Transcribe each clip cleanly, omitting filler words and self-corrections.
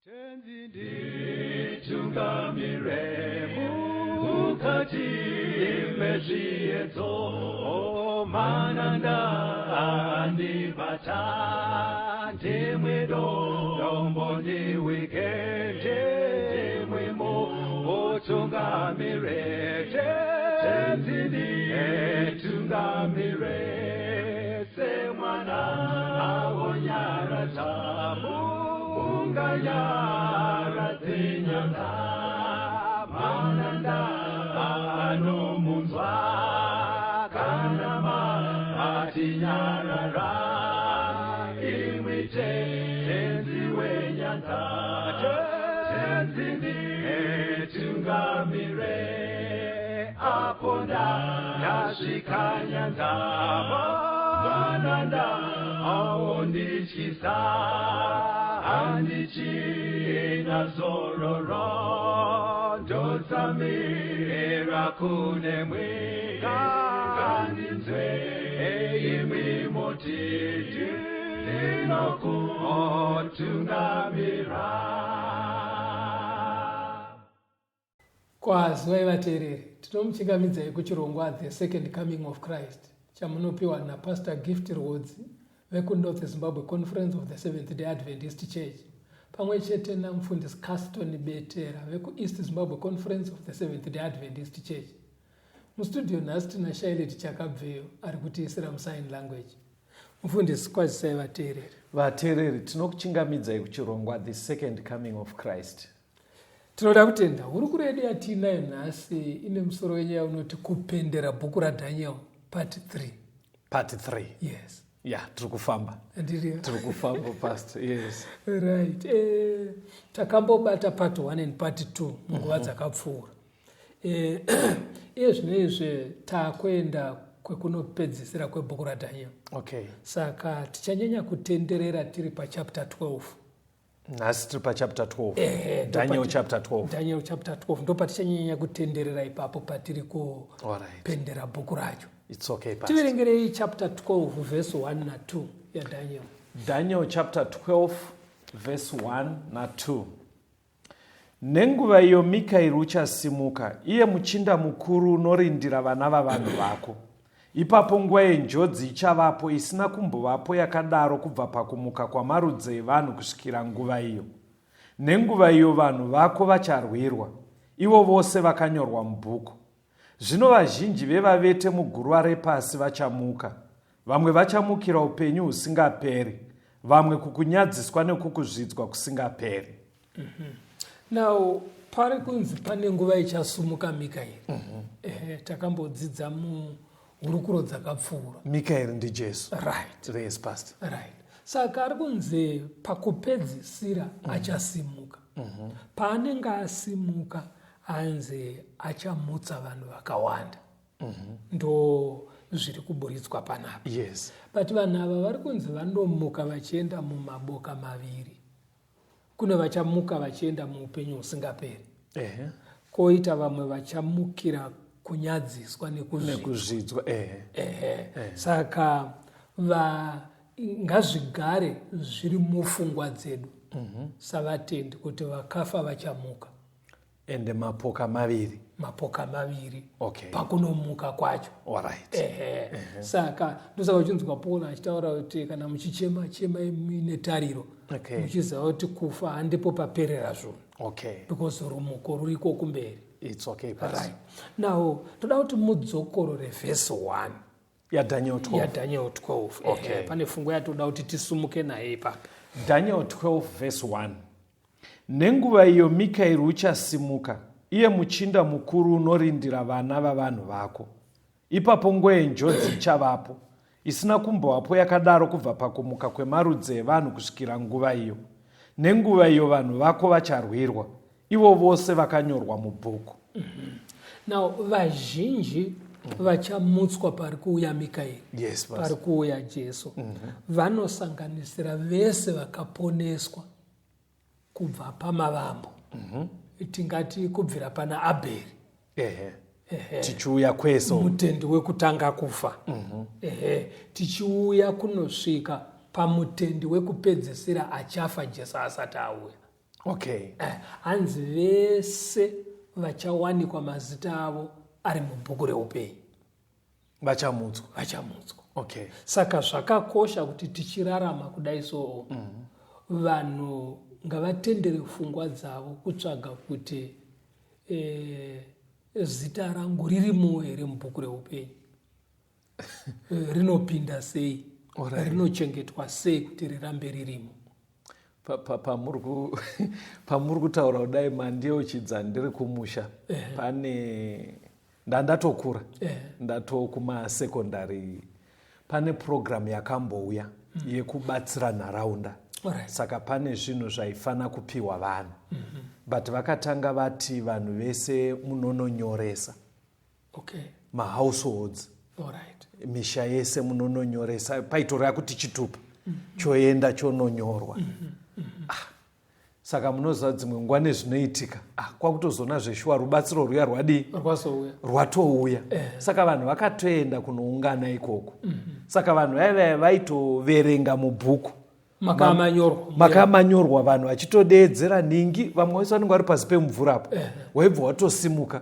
Tenzi nditungamire mukati mezviedzo, mananda andibata, ndimwe dombo ndiwike, ndimwe mutungamire. Tenzi nditungamire semwana awonyaradza munganyaradze nyanza, mananda anomunzwa kana matinyarara, imwi Tenzi wenyanza. Tenzi nditungamire apo ndasvika nyanza, mananda aondityisa, handichina zororo, ndotsamira kunemwi, ngandinzwe imwi moti ndinokutungamira. Kwazivai vateereri, tinomuchingamidzai kuchirongwa The Second Coming of Christ chamunopiwa naPastor Gift Rwodzi vekuNorth Zimbabwe Conference of the Seventh Day Adventist Church pamwe chete namufundisi Caston Betera vekuEast Zimbabwe Conference of the Seventh Day Adventist Church. Mustudio nhasi tina Shailet Chakabveyo ari kutiisira musign language. Mufundisi, kwazisai vateereri. Vateereri, tinokuchingamidzai kuchirongwa The Second Coming of Christ. Tinoda kutenda hurukuro yedu yatiinayo nhasi ine musoro wenyaya unoti kupendera bhuku raDaniel part 3. Part 3. Yes. Ya, tiri kufamba. Tiri kufamba, pastor. Yes. Right. Takambobata part 1 and part 2 munguva dzakapfuura. Iye zvino izvi takuenda kwekunopedzisira kwebhuku raDaniel. Okay. Saka tichanyanya kutenderera tiri pachapter 12. Nhasi tiri pachapter 12. Daniel chapter 12. Daniel chapter 12 ndopatichanyanya kutenderera ipapo patiri kupendera bhuku racho. It's okay, pastor. Tiverengerei chapter 12 verse 1 na2 yaDaniel. Daniel chapter 12 verse 1 na2. Nenguva iyo Mikaeri uchasimuka, iye muchinda mukuru unorindira vana vavanhu vako. Ipapo nguva yenjodzi ichavapo isina kumbovapo yakadaro kubva pakumuka kwamarudzi evanhu kusvikira nguva iyo. Nenguva iyo vanhu vako vacharwirwa, ivo vose vakanyorwa mubhuku. Zvino vazhinji vevavete muguruva repasi vachamuka, vamwe vachamukira upenyu husingaperi, vamwe kukunyadziswa nekukuzvidzwa kusingaperi. Now pari kunzi pane nguva ichasumuka Mikaeri. Takambodzidza muhurukuro dzakapfuura. Mikaeri ndiJesu. Right. Yes, pastor. Right. Saka ari kunzi pakupedzisira achasimuka. Paanenge asimuka anzi achamutsa vanhu vakawanda. Ndo zviri kuburitswa panapa. Yes. But vanhu ava vari kunzi vanomuka vachienda mumaboka maviri. Kune vachamuka vachienda muupenyu husingaperi. Koita vamwe vachamukira kunyadziswa nekuzvidzwa. Saka ngazvigare zviri mupfungwa dzedu savatendi kuti vakafa vachamuka. Ende mapoka maviri. Mapoka maviri. Okay. Pakunomuka kwacho. All right. Saka ndosaka uchinzwa Paul achitaura kuti kana muchichema chemai muine tariro. Okay. Muchiziva kuti kufa handipo paperera zvinhu. Okay. Because rumuko ruriko kumberi. It's okay, pastor. Right. Now toda kuti mudzokorore verse 1 yaDaniel 12. YaDaniel 12. Okay. Pane fungo yatoda kuti tisumuke naye ipapo. Daniel 12 verse 1. Nenguva iyo Mikaeri uchasimuka, iye muchinda mukuru unorindira vana vavanhu vako. Ipapo nguva yenjodzi ichavapo, isina kumbovapo yakadaro kubva pakumuka kwemarudzi evanhu kusvikira nguva iyo. Nenguva iyo vanhu vako vacharwirwa, ivo vose vakanyorwa mubhuku. Now vazhinji vachamutswa pari kuuya Mikaeri. Yes, pari kuuya Jesu. Vanosanganisira vese vakaponeswa kubva pamavambo. Tingati kubvira pana Abheri. Tichiuya kweso. Mutendi wekutanga kufa. Tichiuya kunosvika pamutendi wekupedzisira achafa Jesu asati auya. Okay. Hanzi vese vachawanikwa mazita avo ari mubhuku reupenyu. Vachamutswa. Vachamutswa. Okay. Saka zvakakosha kuti tichirarama kudai soo, vanhu ngavatendere pfungwa dzavo kutsvaga kuti zita rangu ririmo here mubhuku reupenyu, rinopinda sei, rinochengetwa sei kuti rirambe ririmo. Pamuri kutaura kudai mandiyeuchidza ndiri kumusha, pane ndandatokura, ndatokumasekondari, pane purogiramu yakambouya yekubatsira nharaunda. Saka pane zvinhu zvaifana kupiwa vanhu, but vakatanga vati vanhu vese munononyoresa mahouseholds, misha yese munononyoresa. Paitoreva kuti chitupa choenda chononyorwa. Ah, saka munoziva dzimwe nguva nezvinoitika, ah, kwakutozoona zveshuwa rubatsiro rwuya rwadii? Rwazouya. Rwatouya. Saka vanhu vakatoenda kunoungana ikoko. Saka vanhu vaiva vaitoverenga mubhuku Makamanyorwa. Makamanyorwa, vanhu vachitodeedzera nhingi. Vamwe vese vanenge vari pasi pemvura apo, waibva watosimuka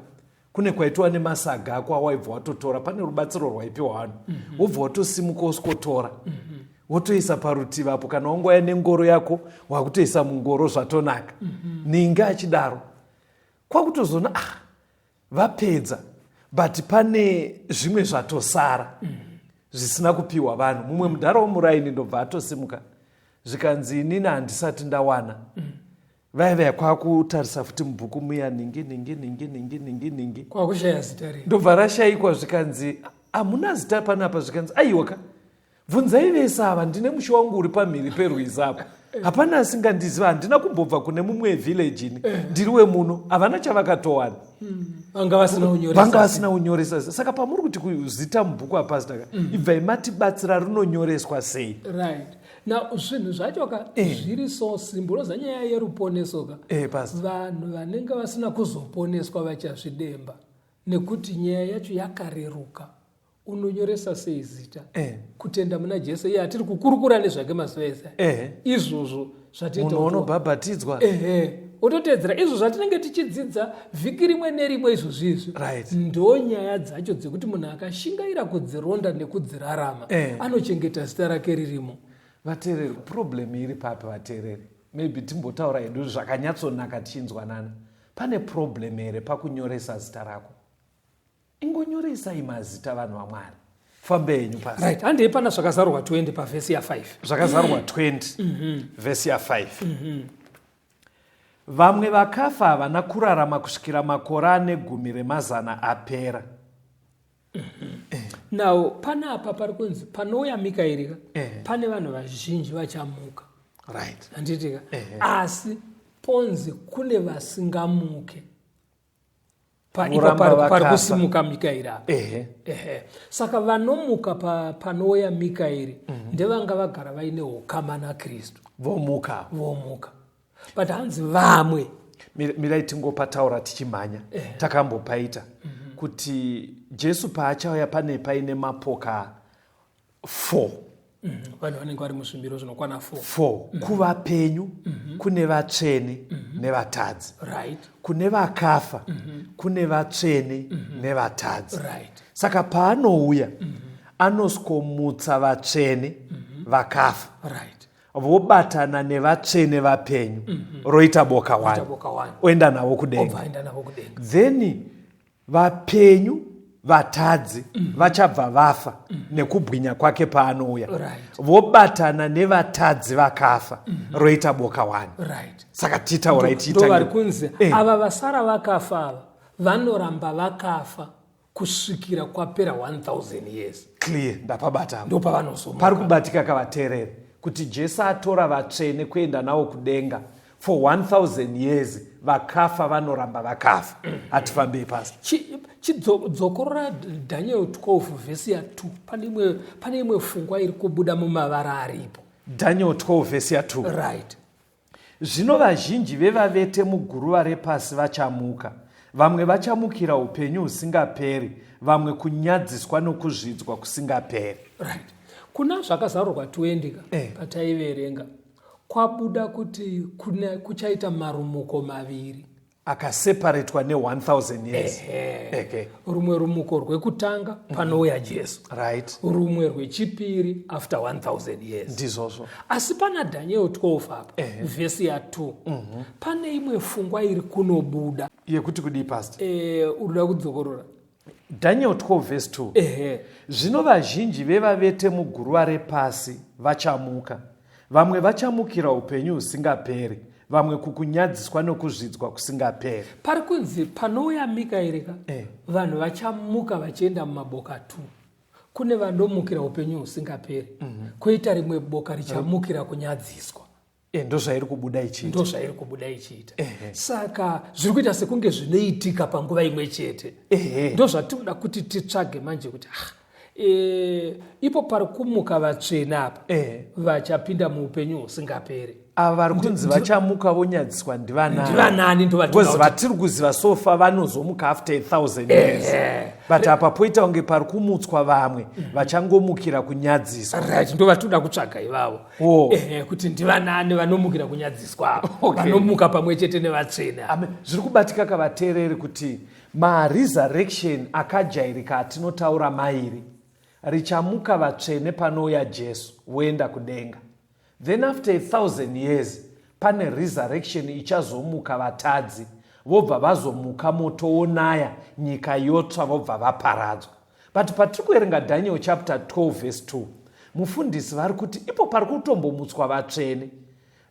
kune kwaitova nemasaga ako awaibva watotora. Pane rubatsiro rwaipiwa vanhu, wobva watosimuka wosikotora, wotoisa parutivi apo. Kana wangouya nengoro yako, wakutoisa mungoro, zvatonaka. Ningi achidaro, kwakutozoona, ah, vapedza, but pane zvimwe zvatosara zvisina kupiwa vanhu. Mumwe mudhara womuraini ndobva atosimuka, zvikanzi, "Inini handisati ndawana." Vaiva kwakutarisa futi mubhuku muya, ningi ningi ningi ningi ningi ningi. Kwakushaya zita rei? Ndobva rashayikwa. Zvikanzi, "Hamuna zita panapa." Zvikanzi, "Aiwaka, bvunzai vese ava. Ndine musha wangu uri pamhiri perwizi apa, hapana asingandiziva. Handina kumbobva kune mumwe village ini, ndiri wemuno." Havana chavakatowana. Vanga vasina kunyoresa. Vanga vasina kunyoresa. Saka pamuri kuti kuzita mubhuku apasitaka, ibvai matibatsira, rinonyoreswa sei? Right, now zvinhu zvacho ka zviri so simple. Unoziva nyaya yeruponeso ka, Pastor. Vanhu vanenge vasina kuzoponeswa vachazvidemba, nekuti nyaya yacho yakareruka. Unonyoresa sei zita? Kutenda muna Jesu, iye atiri kukurukura nezvake mazuva ese. Izvozvo zvatiita Munhu unobhabhatidzwa. Ehe, wototedzera izvo zvatinenge tichidzidza vhiki rimwe nerimwe izvozvi izvi. Ndo nyaya dzacho dzekuti munhu akashingaira kudzironda nekudzirarama, anochengeta zita rake ririmo. Vateereri, problem iri papi, vateereri? Maybe timbotaura hedu zvakanyatsonaka tichinzwanana. Pane problem here pakunyoresa zita rako? Ingonyoresai mazita, vanhu vaMwari. Fambe henyu pasi. Right, handei pana Zvakazarurwa 20 pavhesi ya5. Zvakazarurwa 20 vhesi ya5. Vamwe vakafa havana kurarama kusvikira makore ane gumi remazana apera. Now panapa pari kunzi panouya Mikaeri ka, pane vanhu vazhinji vachamuka. Handitika? Asi ponzi kune vasingamuke. Ipo Voramba pari vakafa. Kusimuka Mikaeri apa. Ehe, saka vanomuka panouya Mikaeri ndevanga vagara vaine ukama naKristu. Vomuka. Vomuka, but hanzi vamwe Mirai tingopataura tichimhanya. Takambopaita kuti Jesu paachauya pane paine mapoka 4. Vanhu vanenge vari muzvimiro zvinokwana 4. 4. Kuvapenyu kune vatsvene nevatadzi. Kune vakafa kune vatsvene nevatadzi. Saka paanouya anoskomutsa vatsvene vakafa, vobatana nevatsvene vapenyu, roita boka Roita 1. Boka 1. Oenda navo kudenga. Obva aenda navo kudenga. Then vapenyu vatadzi vachabva vafa nekubwinya kwake paanouya, vobatana nevatadzi vakafa, roita boka 1. Saka titaurai. Ndo vari kunzi ava vasara vakafa ava vanoramba vakafa kusvikira kwapera 1000 years. Clear, ndapabata. Ndo pavanozomuka. Pari kubatika kavateereri kuti Jesu atora vatsvene kuenda navo kudenga for 1000 years, vakafa vanoramba vakafa. Hatifambei pasi. Chidzokorora Daniel 12 vhesi ya2. Pane imwe pfungwa iri kubuda mumavara aripo. Daniel 12 vhesi ya2. Right. Zvino vazhinji vevavete muguruva repasi vachamuka, vamwe vachamukira upenyu husingaperi, vamwe kunyadziswa nokuzvidzwa kusingaperi. Right, kuna Zvakazarurwa 20 ka, pataiverenga. Kwabuda kuti kune kuchaita marumuko maviri akaseparetwa ne1000 years. Ehe. Rumwe rumuko rwekutanga panouya Jesu, rumwe rwechipiri after 1000 years. Ndizvozvo. Asi pana Daniel 12 apa, vhesi ya2, pane imwe fungwa iri kunobuda. Yekuti kudii, pastor? Unoda kudzokorora? Daniel 12 verse 2. Ehe. Zvino vazhinji vevavete muguruva repasi vachamuka, vamwe vachamukira upenyu husingaperi, vamwe kukunyadziswa nokuzvidzwa kusingaperi. Pari kunzi panouya Mikaeri ka, vanhu vachamuka vachienda mumaboka 2. Kune vanomukira upenyu husingaperi, kwoita rimwe boka richamukira kunyadziswa. Ndozvairi kubuda ichiita. Ndozvairi kubuda ichiita. Saka zviri kuita sekunge zvinoitika panguva imwe chete. Ndozvatinoda kuti titsvage manje kuti ipo pari kumuka vatsvene apa vachapinda muupenyu husingaperi. Ava vari kunzi vachamuka vonyadziswa ndivanani? Ndivanani? Because vatiri kuziva so far vanozomuka after 1000 years, but apa poita kunge pari kumutswa vamwe vachangomukira kunyadziswa. Right, ndo vatinoda kutsvaga ivavo. Ehe, kuti ndivanani vanomukira kunyadziswa ava, vanomuka pamwe chete nevatsvene ava. Amen. Zviri kubatika kavateereri kuti maresurrection akajairika atinotaura mairi, richamuka vatsvene panouya Jesu voenda kudenga, then after 1000 years pane resurrection ichazomuka vatadzi, vobva vazomuka, moto wonaya, nyika yotsva, vobva vaparadzwa. But patiri kuverenga Daniel chapter 12 verse 2, mufundisi vari kuti ipo pari kutombomutswa vatsvene,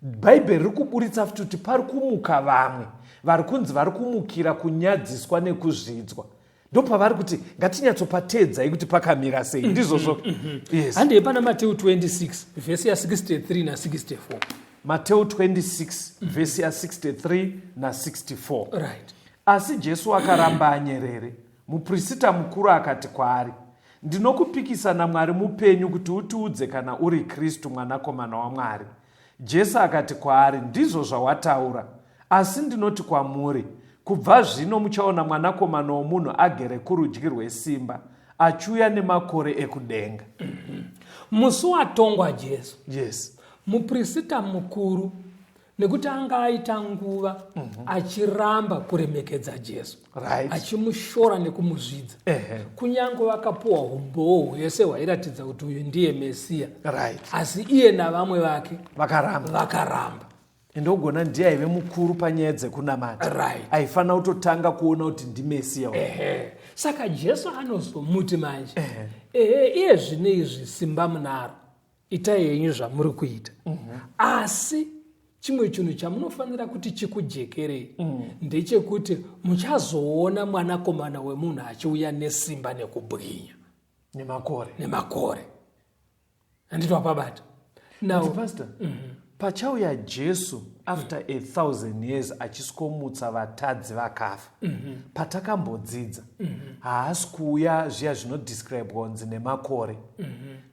Bhaibheri riri kuburitsa futi kuti pari kumuka vamwe vari kunzi vari kumukira kunyadziswa nekuzvidzwa. Ndopavari kuti ngatinyatsopateedzai kuti pakamira sei. Ndizvozvo, yes. Handei pana Mateu 26 vhesi ya63 na64. Mateu 26 vhesi ya63 na64. Right. Asi Jesu akaramba anyerere. Muprista mukuru akati kwaari, Ndinokupikisa naMwari mupenyu kuti utiudze kana uri Kristu, Mwanakomana waMwari. Jesu akati kwaari, Ndizvo zvawataura. Asi ndinoti kwamuri, kubva zvino muchaona Mwanakomana womunhu agere kurudyi rwesimba, achiuya nemakore ekudenga. Musi watongwa Jesu, muprista mukuru, nekuti anga aita nguva achiramba kuremekedza Jesu, achimushora nekumuzvidza, kunyange vakapuwa umbowo hwese hwairatidza kuti uyu ndiye Mesiya, asi iye navamwe vake vakaramba. Vakaramba. Ndogona ndiye aive mukuru panyaya dzekunamata, aifanira kutotanga kuona kuti ndiMesiya uyu. Ehe. Saka Jesu anozomuti manje, ehe, iye zvino izvi simba munaro, itai henyu zvamuri kuita, asi chimwe chinhu chamunofanira kuti chikujekerei ndechekuti muchazoona Mwanakomana wemunhu achiuya nesimba nekubwinya nemakore. Nemakore. Handiti wapabata now? Pastor, pachauya Jesu after 1000 years achiskomutsa vatadzi vakafa, patakambodzidza, haasi kuuya zviya zvinodescribwa kunzi nemakore,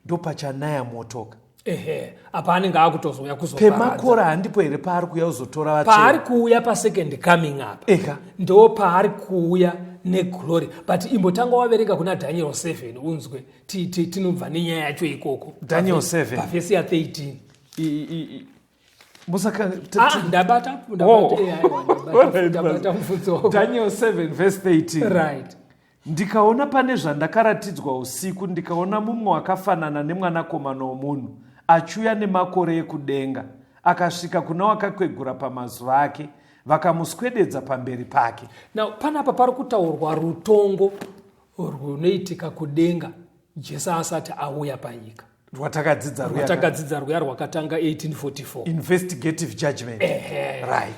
ndo pachanaya motoka. Ehe, apa anenge akutozouya kuzoparadza. Pemakore handipo here paari kuuya kuzotora Paari vatsvene? kuuya pasecond coming apa, ndo paari kuuya neglory. But imbotanga waverenga kuna Daniel 7 unzwe, tinobva nenyaya yacho ikoko. Daniel 7. Pavhesi ya13. Musaka Ah, ndabata. Oh. Ndabata, aiwa, ndabata mubvunzo wako. Daniel 7 verse 13. Right. Ndikaona pane zvandakaratidzwa usiku, ndikaona mumwe wakafanana nemwanakomana womunhu achiuya nemakore ekudenga, akasvika kuna wakakwegura pamazuva ake, vakamuswededza pamberi pake. Now panapa pari kutaurwa rutongo runoitika kudenga Jesu asati auya panyika. Rwatakadzidza ruya. Rwatakadzidza rwuya rwakatanga 1844. Investigative judgment.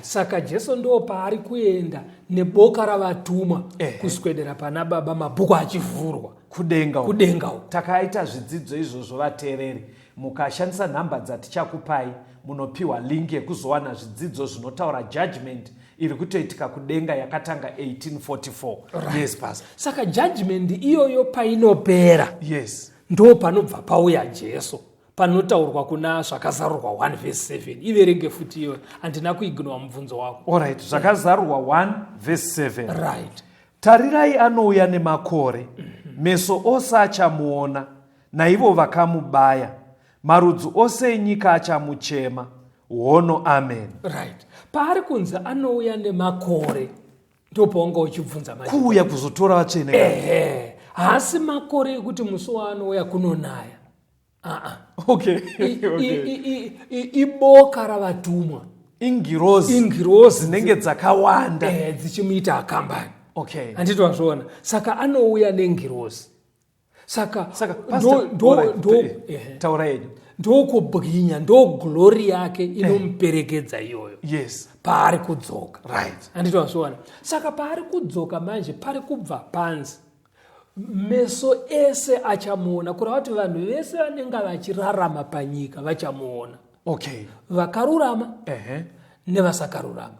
Saka Jesu ndo paari kuenda neboka ravatumwa kuswedera pana Baba, mabhuku achivhurwa. Kudenga uko. Kudenga uko. Takaita zvidzidzo izvozvo. Vateereri, mukashandisa nhamba dzatichakupai, munopiwa link yekuzowana zvidzidzo zvinotaura judgment iri kutoitika kudenga yakatanga 1844. Yes, pastor. Saka judgment iyoyo painopera, ndo panobva pauya Jesu, panotaurwa kuna Zvakazarurwa 1 verse 7. Iverenge futi iyoyo, handina kuignora mubvunzo wako. Alright, Zvakazarurwa 1 verse 7. Right. Tarirai, anouya nemakore, meso ose achamuona, naivo vakamubaya. Marudzi ose enyika achamuchema. Hono, amen. Right, paari kunzi anouya nemakore, ndopaunga uchibvunza manje. Kuuya kuzotora vatsvene. Ehe, haasi makore ekuti musi waanouya kunonaya. Aa. Iboka ravatumwa. Ingirozi. Ingirozi. Dzinenge dzakawanda. Dzichimuita akambani. Handiti wazviona? Saka anouya nengirozi. Saka Saka, Pastor, alright, taura yenyu. Ndokubwinya, ndo glory yake inomuperekedza iyoyo. Paari kudzoka. Handiti wazviona? Saka paari kudzoka manje, pari kubva panzi meso ese achamuona, kureva kuti vanhu vese vanenge vachirarama panyika vachamuona. Vakarurama nevasakarurama.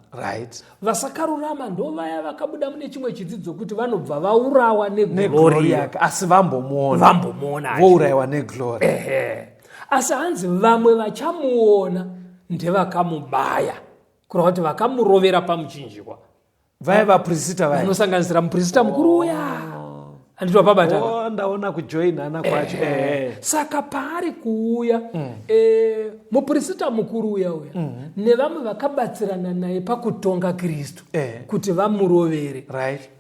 Vasakarurama ndo vaya vakabuda mune chimwe chidzidzo kuti vanobva vaurawa neglory neglory yake, asi vambomuona. Vambomuona. Vourayiwa neglory. Asi hanzi vamwe vachamuona ndevakamubaya, kureva kuti vakamurovera pamuchinjikwa. Vaya vaprista vaya. Vanosanganisira muprista mukuru uya. Handiti wapabata? Oh, ndaona kujoinana kwacho. Saka paari kuuya, muprista mukuru uya uya nevamwe vakabatsirana naye pakutonga Kristu kuti vamurovere.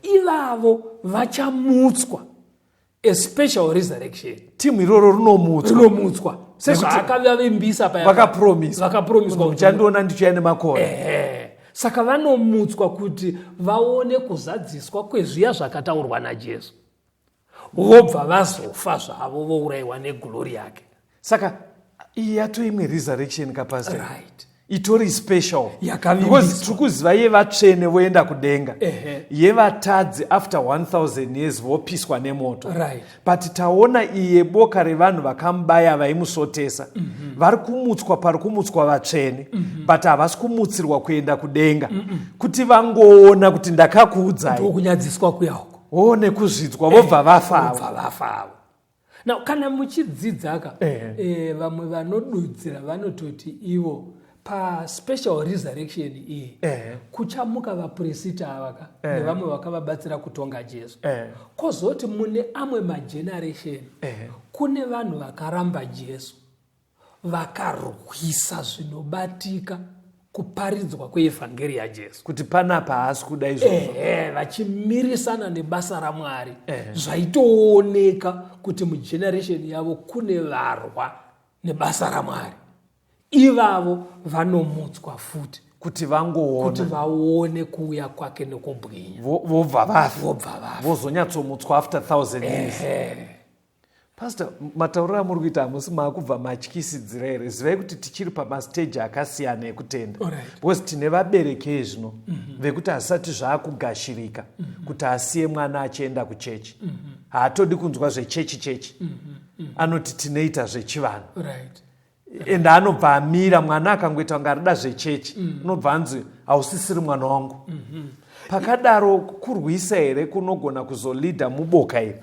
Ivavo vachamutswa, a special resurrection. Timu iroro rinomutswa. Rinomutswa. Sezvaakavavimbisa paya. Vakapromiswa. Vakapromiswa kuti muchandiona ndichiuya nemakore. Saka vanomutswa kuti vaone kuzadziswa kwezviya zvakataurwa naJesu. Vobva vazofa zvavo, vourayiwa neglory yake. Saka iyi yato imwe resurrection ka, Pastor. Itori special. Yakavimbiswa. Because tiri kuziva yevatsvene voenda kudenga. Yevatadzi after 1000 years vopiswa nemoto. But taona iye boka revanhu vakamubaya vaimusotesa. Vari kumutswa pari kumutswa vatsvene. But havasi kumutsirwa kuenda kudenga. Kuti vangoona kuti ndakakuudzai. Ndokunyadziswa kuya uko. O, nekuzvidzwa, vobva vafa avo. Vobva vafa avo. Now, kana muchidzidza ka, vamwe vanodudzira vanototi ivo paspecial resurrection iyi kuchamuka vapurisita ava ka nevamwe vakavabatsira kutonga Jesu. Kozoti mune amwe mageneration kune vanhu vakaramba Jesu, vakarwisa zvinobatika kuparidzwa kweevhangeri yaJesu. Kuti panapa haasi kuda izvozvo. Vachimirisana nebasa raMwari. Zvaitooneka kuti mugeneration yavo kune varwa nebasa raMwari. Ivavo vanomutswa futi. Kuti vangoona. Kuti vaone kuuya kwake nekubwinya. Vobva vafa. Vobva vafa. Vozonyatsomutswa after 1000 years. Pastor, matauriro amuri kuita hamusi maakubva matyisidzira here? Zivai kuti tichiri pamastage akasiyana ekutenda. Because tine vabereki ezvino vekuti hazvisati zvaakugashirika kuti asiye mwana achienda kuchechi. Haatodi kunzwa zvechechi chechi. Anoti tinoita zvechivanhu. Ende anobva amira, mwana akangoita kunge arida zvechechi, unobva anzi hausisiri mwana wangu. Pakadaro kurwisa here kunogona kuzolidha muboka iri?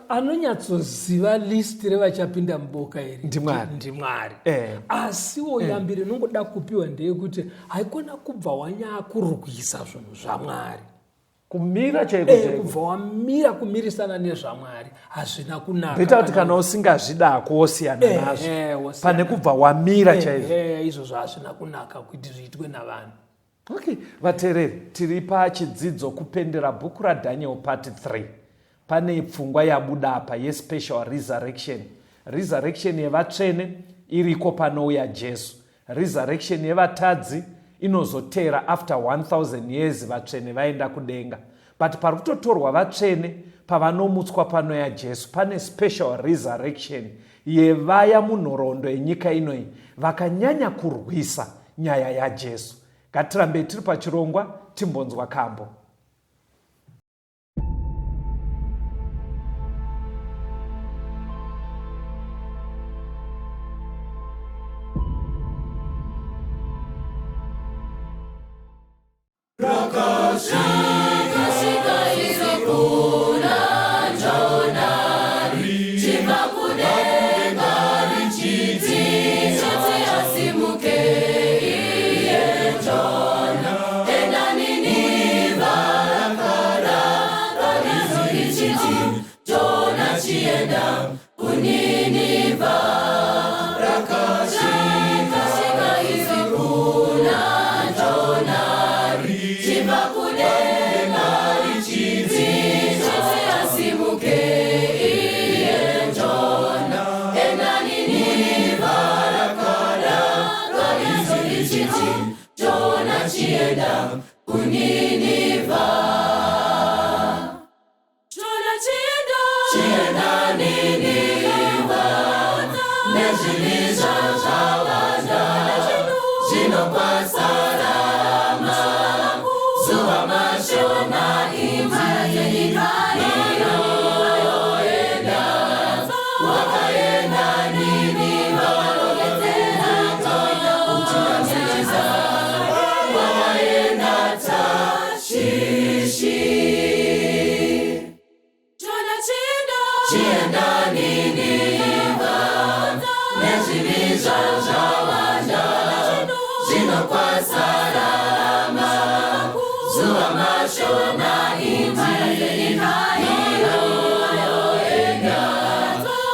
Anonyatsoziva list revachapinda muboka iri NdiMwari. NdiMwari. Asiwo yambiro inongoda kupiwa ndeyekuti haikona kubva wanyakurwisa zvinhu zvaMwari. Kumira chaiko chaiko. Kubva wamira kumirisana nezvaMwari hazvina kunaka. Beta kuti kana usingazvida hako wosiyana nazvo. Wosiyana. Pane kubva wamira chaizvo. Izvozvo hazvina kunaka kuti zviitwe navanhu. Okay, vateereri, tiri pachidzidzo kupendera bhuku raDaniel part 3. Pane pfungwa yabuda apa yespecial resurrection. Resurrection yevatsvene iriko panouya Jesu. Resurrection yevatadzi inozoteera after 1000 years vatsvene vaenda kudenga. But pari kutotorwa vatsvene pavanomutswa panoya Jesu, pane special resurrection yevaya munhoroondo yenyika inoyi vakanyanya kurwisa nyaya yaJesu. Ngatirambei tiri pachirongwa timbonzwa kambo. Kuniniva, rakashika, shika izi. Chibva kudenga richidzi asimuke iye Jona enda Ninivha rakadaro izwi richiti Jona chienda kuNinivha. Jona chienda chienda Ninivha nezvivi zvazvawanda zvino kwasarama zuva mashoma imba inoenda wakaenda Ninivha warongedzera kuti wakaenda Tashishi. Jona chienda chienda Ninivha nezvivi zvazvawanda zvino kwasarama zuva mashoma imba inoenda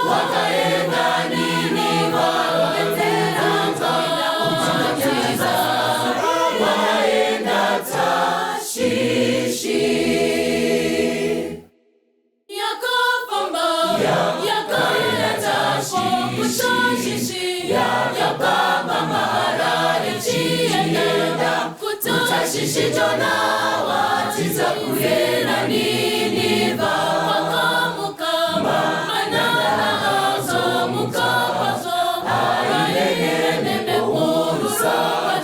wakaenda Ninivha warongedzera kuti wakaenda Tashishi. Yakafamba yakaenda kuTashishi yakapamba Harare chienda kuTashishi Jona watiza kuenda Ninivha wakamuka manana azomuka kwazvo aine nembehurusa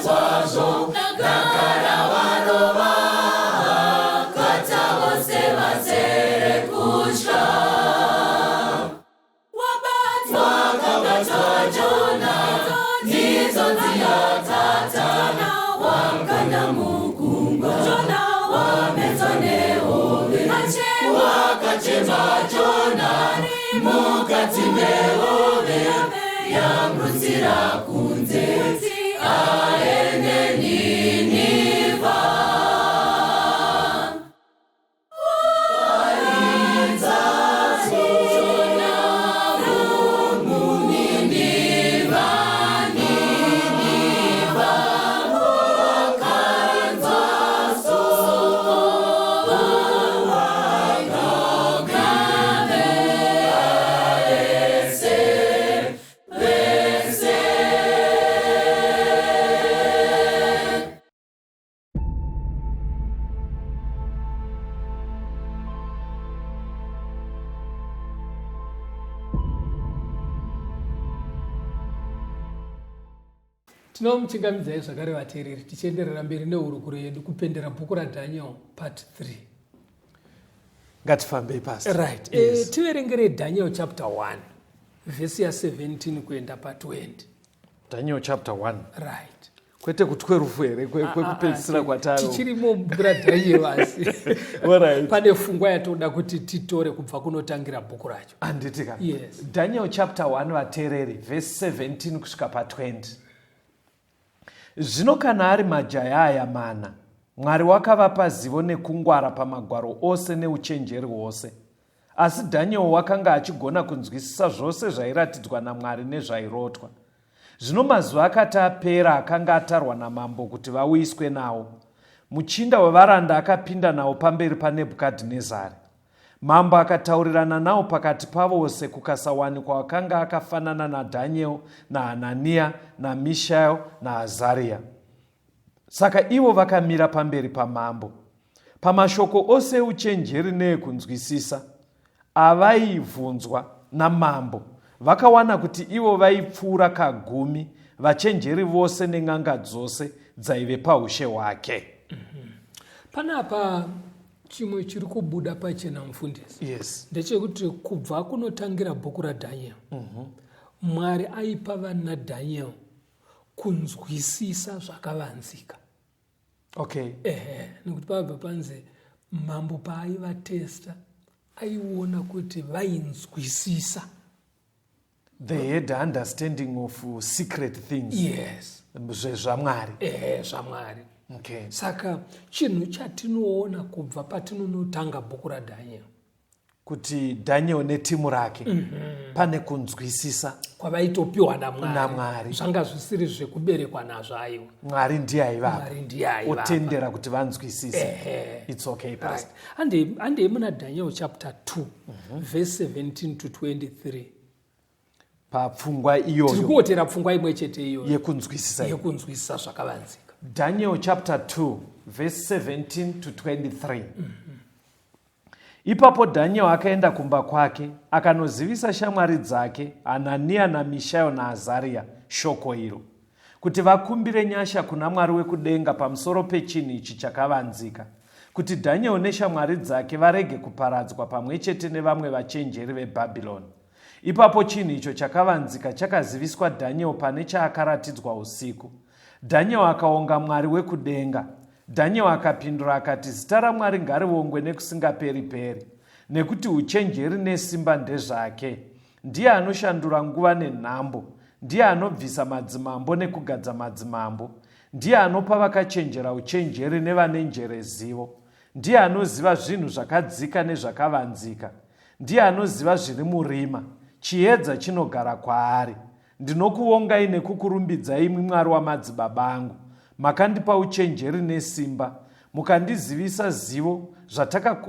kwazvo nagara warova kata vose vazere kutya. Wakabatwa Jona ndidzo dziyatatana wakanda mugungwa wamedzwa nehove wakachema Jona mukati mehove yamurutsira kunze aende Ninivha. Tinomuchingamidzai zvakare vateereri, tichienderera mberi nehurukuro yedu kupendera bhuku raDaniel part 3. Ngatifambei pasi. Right. Yes. Tiverengere Daniel chapter 1 vhesi ya17 kuenda pa20. Daniel chapter 1. Right. Kwete ku12 here kwekupedzisira kwataro? Tichirimo mubhuku raDaniel, asi pane fungwa yatoda kuti titore kubva kunotangira bhuku racho. Handiti ka? Yes. Daniel chapter 1, vateereri, vhesi 17 kusvika pa20. Zvino kana ari majaya aya mana, Mwari wakavapa zivo nekungwara pamagwaro ose neuchenjeri hwose. Asi Daniel wakanga achigona kunzwisisa zvose zvairatidzwa naMwari nezvairotwa. Zvino mazuva akati apera akanga atarwa namambo kuti vauyiswe nawo, muchinda wevaranda akapinda nawo pamberi paNebhukadhinezari. Mambo akataurirana nawo pakati pavose, kukasawanikwa wakanga akafanana naDaniel, naHananiya, naMishael, naAzaria. Saka ivo vakamira pamberi pamambo. Pamashoko ose euchenjeri neekunzwisisa avaibvunzwa namambo, vakawana kuti ivo vaipfuura kagumi vachenjeri vose nen'anga dzose dzaive paushe hwake. Panapa chimwe chiri kubuda pachena, mufundisi, ndechekuti kubva kunotangira bhuku raDaniel, Mwari aipa vana Daniel kunzwisisa zvakavanzika. Ehe, nekuti pabva panzi mambo paaivatesta aiona kuti vainzwisisa. They had understanding of secret things. ZvaMwari. Ehe, zvaMwari. Saka chinhu chatinoona kubva patinonotanga bhuku raDaniel. Kuti Daniel netimu rake pane kunzwisisa kwavaitopiwa naMwari. NaMwari. Zvanga zvisiri zvekuberekwa nazvo, aiwa. Mwari ndiye aivapa. Mwari ndiye aivapa. Otendera kuti vanzwisise. It's okay, pastor. Right. Handei muna Daniel chapter 2 verse 17 to 23. Papfungwa Tiri iyoyo kuwotera pfungwa imwe chete iyoyo yekunzwisisa iyo. Yekunzwisisa zvakavanzika. Daniel chapter 2 verse 17 to 23. Ipapo Daniel akaenda kumba kwake, akanozivisa shamwari dzake Hananiya naMishael naAzariya shoko iro, kuti vakumbire nyasha kuna Mwari wekudenga pamusoro pechinhu ichi chakavanzika, kuti Daniel neshamwari dzake varege kuparadzwa pamwe chete nevamwe vachenjeri veBhabhironi. Ipapo chinhu icho chakavanzika chakaziviswa Daniel pane chaakaratidzwa usiku. Daniel akaonga Mwari wekudenga. Daniel akapindura akati, "Zita raMwari ngarivongwe nekusingaperi-peri, nekuti uchenjeri nesimba ndezvake. Ndiye anoshandura nguva nenhambo. Ndiye anobvisa madzimambo nekugadza madzimambo. Ndiye anopa vakachenjera uchenjeri nevane njere zivo. Ndiye anoziva zvinhu zvakadzika nezvakavanzika. Ndiye anoziva zviri murima, chiedza chinogara kwaari. Ndinokuvongai nekukurumbidzai, imwi Mwari wamadzibaba angu. Makandipa uchenjeri nesimba, mukandizivisa zivo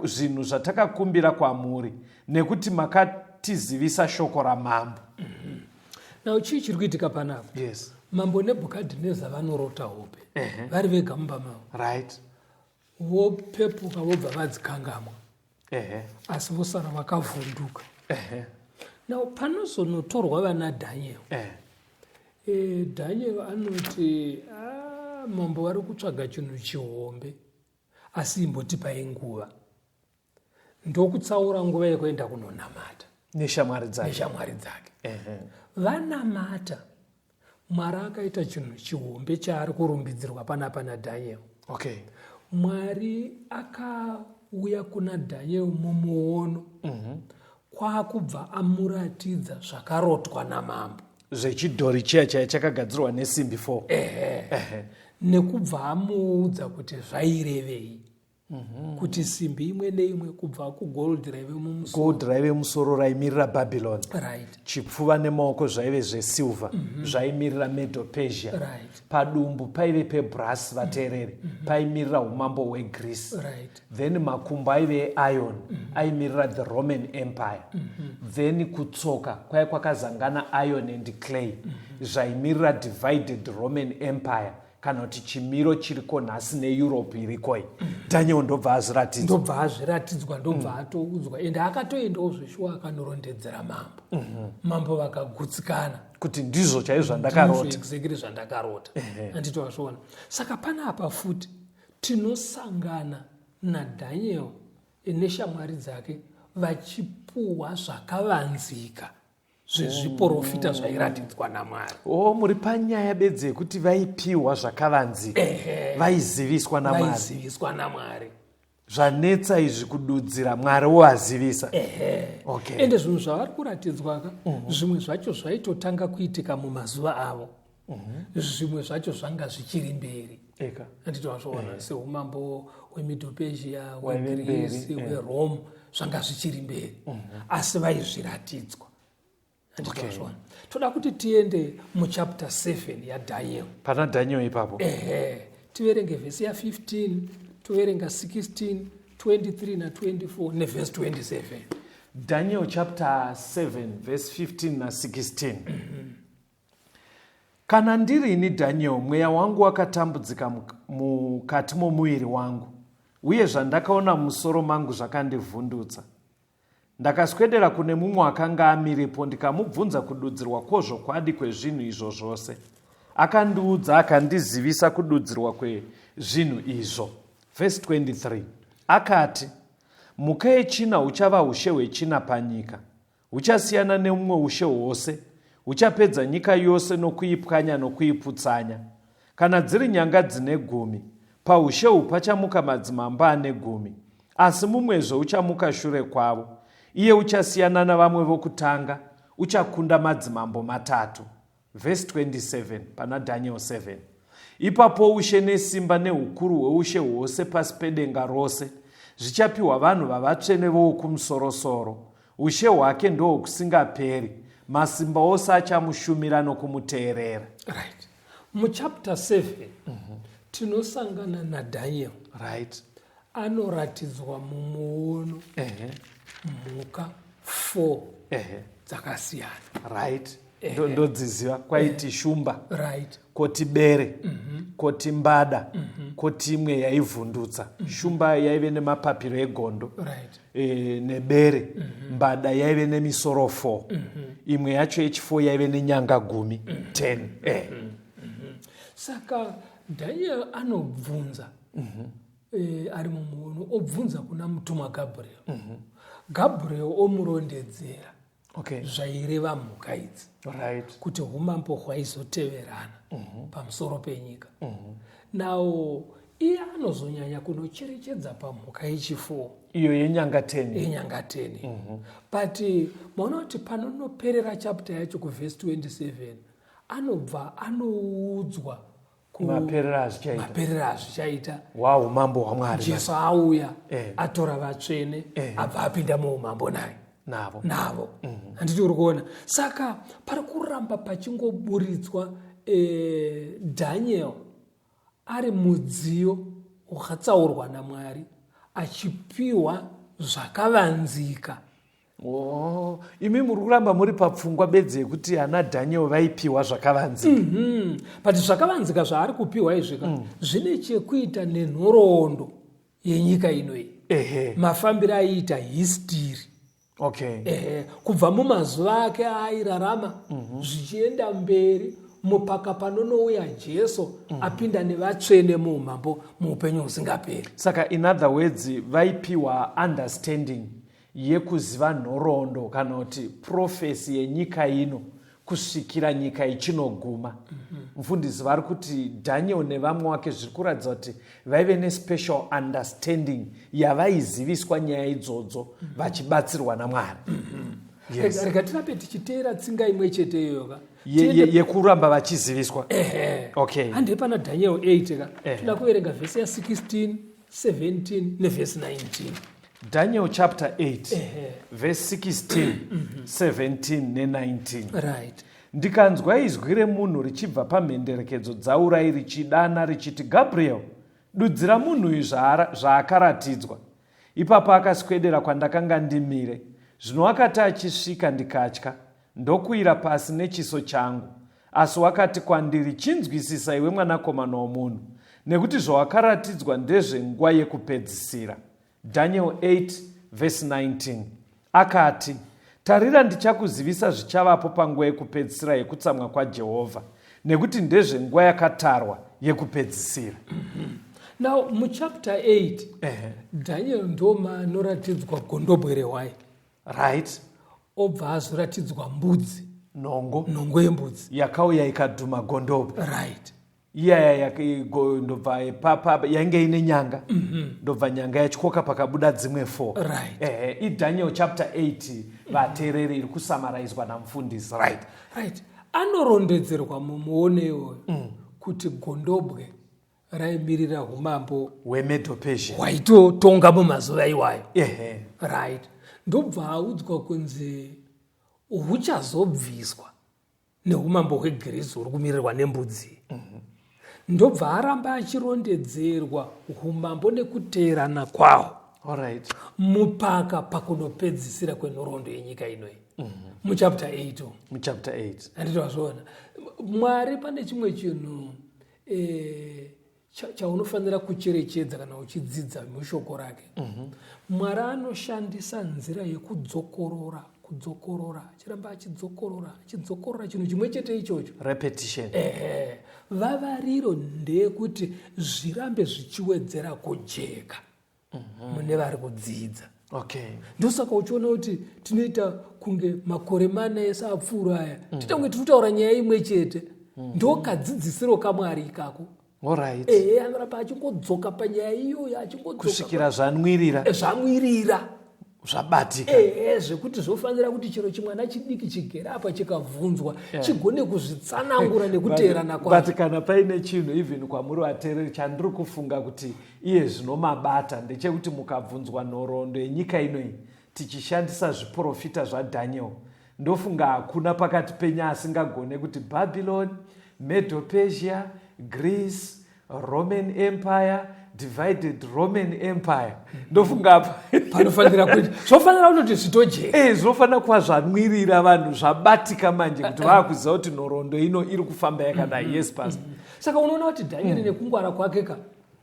zvinhu zvatakakumbira kwamuri, nekuti makatizivisa shoko ramambo." Now, chii chiri kuitika panapa? Mambo Nebhukadhineza vanorota hope vari vega mumba mavo. Vopepuka, vobva vadzikangamwa, asi vosara vakavhunduka. Now, panozonotorwa vana Daniel, Daniel anoti, "Ah, mambo vari kutsvaga chinhu chihombe, asi imbotipai nguva." Ndokutsaura nguva yekuenda kunonamata neshamwari dzake. Neshamwari dzake. Vanamata, Mwari akaita chinhu chihombe chaari kurumbidzirwa panapa naDaniel. Mwari akauya kuna Daniel mumuono, kwakubva amuratidza zvakarotwa namambo. Zvechidhori chiya chaya chakagadzirwa nesimbi 4. Ehe, nekubva amuudza kuti zvairevei, kuti simbi imwe neimwe, kubva kugold raive mumusoro, Gold raive musoro raimirira Babylon. Chipfuva nemaoko zvaive zvesilver, zvaimirira Medo Persia. Padumbu paive pebrass, vateereri, paimirira umambo hweGreece. Then makumbo aive eiron, aimirira the Roman Empire. Then kutsoka kwaive kwakazangana iron and clay, zvaimirira divided Roman Empire, kana kuti chimiro chiriko nhasi neEurope irikoi. Daniel ndobva azviratidzwa. Ndobva azviratidzwa, ndobva atoudzwa, ende akatoendawo zveshuwa akanorondedzera mambo. Mambo vakagutsikana. Kuti ndizvo chaizvo zvandakarota. Exactly zvandakarota, handiti wazviona? Saka panapa futi tinosangana naDaniel neshamwari dzake vachipuhwa zvakavanzika zvezviprofita zvairatidzwa naMwari. O, muri panyaya bedzi yekuti vaipiwa zvakavanzika, vaiziviswa naMwari. Vaiziviswa naMwari. Zvanetsa izvi kududzira, Mwari wovazivisa. Ende zvinhu zvavari kuratidzwa ka, zvimwe zvacho zvaitotanga kuitika mumazuva avo, zvimwe zvacho zvanga zvichiri mberi. Handiti wazviona? Seumambo hweMedo-Persia, Hwaive hweGreece, mberi, hweRome, zvanga zvichiri mberi, asi vaizviratidzwa. Handiti wazviona? Toda kuti tiende muchapter 7 yaDaniel. Pana Daniel ipapo. Ehe, tiverenge vhesi ya15, toverenga 16, 23 na24 nevhesi 27. Daniel chapter 7 verse 15 na16. "Kana ndirini Daniel, mweya wangu wakatambudzika mukati momuviri wangu, uye zvandakaona mumusoro mangu zvakandivhundutsa. Ndakaswedera kune mumwe akanga amiripo, ndikamubvunza kududzirwa kwozvokwadi kwezvinhu izvo zvose. Akandiudza, akandizivisa kududzirwa kwezvinhu izvo." Vhesi 23, akati, "Mhuka yechina huchava ushe hwechina panyika. Huchasiyana neumwe ushe hwose, huchapedza nyika yose nokuipwanya nokuiputsanya. Kana dziri nyanga dzine gumi, paushe uhu pachamuka madzimambo ane gumi, asi mumwezve uchamuka shure kwavo. Iye uchasiyana navamwe vokutanga, uchakunda madzimambo matatu." Vhesi 27 pana Daniel 7: "Ipapo ushe nesimba neukuru hweushe hwose pasi pedenga rose. Zvichapiwa vanhu vavatsvene voWokumusorosoro. Ushe hwake ndohwokusingaperi, masimba ose achamushumira nokumuteerera. Right. Muchapter 7 tinosangana naDaniel. Anoratidzwa mumuono mhuka 4 dzakasiyana. Right. Ndodziziva. Kwaiti shumba. Koti bere. Koti mbada. Koti imwe yaivhundutsa. Shumba yaive nemapapiro egondo. Nebere. Mbada yaive nemisoro 4. Imwe yacho yechi4 yaive nenyanga 10. 10. Saka Daniel anobvunza ari mumuono, obvunza kuna mutumwa Gabriel. Gabriel omurondedzera zvaireva mhuka idzi. Kuti umambo hwaizoteverana pamusoro penyika. Now iye anozonyanya kunocherechedza pamhuka yechi4, iyo yenyanga 10. Yenyanga 10. But maona kuti panonoperera chapter yacho kuvhesi 27, anobva anoudzwa maperero azvichaita. Maperero azvichaita. Waumambo hwaMwari. Jesu auya, atora vatsvene, abva apinda muumambo naye. Navo. Navo. Handiti uri kuona? Saka pari kuramba pachingoburitswa Daniel ari mudziyo wakatsaurwa naMwari, achipiwa zvakavanzika. Oh, imi muri kuramba muri papfungwa bedzi yekuti ana Daniel vaipiwa zvakavanzika. But zvakavanzika zvaari kupiwa izvika zvine chekuita nenhoroondo yenyika inoyi, mafambiro aiita history. Kubva mumazuva ake aairarama zvichienda mberi, mupaka panonouya Jesu apinda nevatsvene muumambo, muupenyu husingaperi. Saka in other words, vaipiwa understanding yekuziva nhoroondo kana kuti prophecy yenyika ino kusvikira nyika ichinoguma. Mufundisi vari kuti Daniel nevamwe wake, zviri kuratidza kuti vaive nespecial understanding yavaiziviswa nyaya idzodzo vachibatsirwa naMwari. Yes. Rega tirape tichiteera tsinga imwe chete iyoyo ka. Yekuramba vachiziviswa. Okay. Handei pana Daniel 8 ka. Toda kuverenga vhesi ya16, 17 nevhesi 19. Daniel chapter 8, verse 16, 17 ne19. Ndikanzwa izwi remunhu richibva pamhenderekedzo dzaUrai richidana richiti, "Gabriel, dudzira munhu uyu zvaakaratidzwa." Ipapo akaswedera kwandakanga ndimire. Zvino akati achisvika, ndikatya, ndokuwira pasi nechiso changu. Asi wakati kwandiri, "Chinzwisisa, iwe mwanakomana womunhu, nekuti zvawakaratidzwa ndezvenguva yekupedzisira." Daniel 8 verse 19. Akati, "Tarira, ndichakuzivisa zvichavapo panguva yekupedzisira yekutsamwa kwaJehovha, nekuti ndezvenguva yakatarwa yekupedzisira." Now muchapter 8, Daniel ndomanoratidzwa gondobwe rehwai. Obva azoratidzwa mbudzi. Nhongo. Nhongo yembudzi. Yakauya ikadhuma gondobwe. Iyaya ndobva papa yainge ine nyanga, ndobva nyanga yatyoka, pakabuda dzimwe 4. IDaniel chapter 8, vateereri, iri kusamaraizwa namufundisi, right? Right. Anorondedzerwa mumuono iwoyo kuti gondobwe raimirira umambo hweMedo-Persia hwaitotonga mumazuva iwayo. Right. Ndobva audzwa kunzi huchazobviswa neumambo hweGirisi huri kumirirwa nembudzi. Ndobva aramba achirondedzerwa umambo nekuteerana kwaho mupaka pakunopedzisira kwenhoroondo yenyika inoyi, muchapter 8 umu. Muchapter 8. Handiti wazviona? Mwari pane chimwe chinhu chaunofanira kucherechedza kana uchidzidza mushoko rake. Mwari anoshandisa nzira yekudzokorora, kudzokorora, achiramba achidzokorora, achidzokorora chinhu chimwe chete ichocho. Repetition. Ehe, vavariro ndeyekuti zvirambe zvichiwedzera kujeka mune vari kudzidza. Ndosaka uchiona kuti tinoita kunge makore 4 ese apfuura aya tiita kunge tiri kutaura nyaya imwe chete. Ndokadzidzisiro kaMwari ikako. Ehe, anoramba achingodzoka panyaya iyoyo, achingodzoka kusvikira zvanwirira. Zvamwirira. Zvabatika. Ehe, zvekuti zvofanira kuti chero chimwana chidiki chigere apa chikabvunzwa chigone kuzvitsanangura nekuteerana kwazvo. But kana paine chinhu even kwamuri vateereri chandiri kufunga kuti iye zvino mabata ndechekuti mukabvunzwa nhoroondo yenyika inoyi tichishandisa zviporofita zvaDaniel, ndofunga hakuna pakati penyu asingagone kuti Babylon, Medo-Persia, Greece, Roman Empire, divided Roman Empire. Ndofunga apa panofanira kuti zvofanira kutoti zvitojeka. Zvinofanira kuva zvanwirira vanhu, zvabatika manje kuti vakuziva kuti nhoroondo ino iri kufamba yakadai. Yes, pastor. Saka unoona kuti Dhanieri nekungwara kwake ka,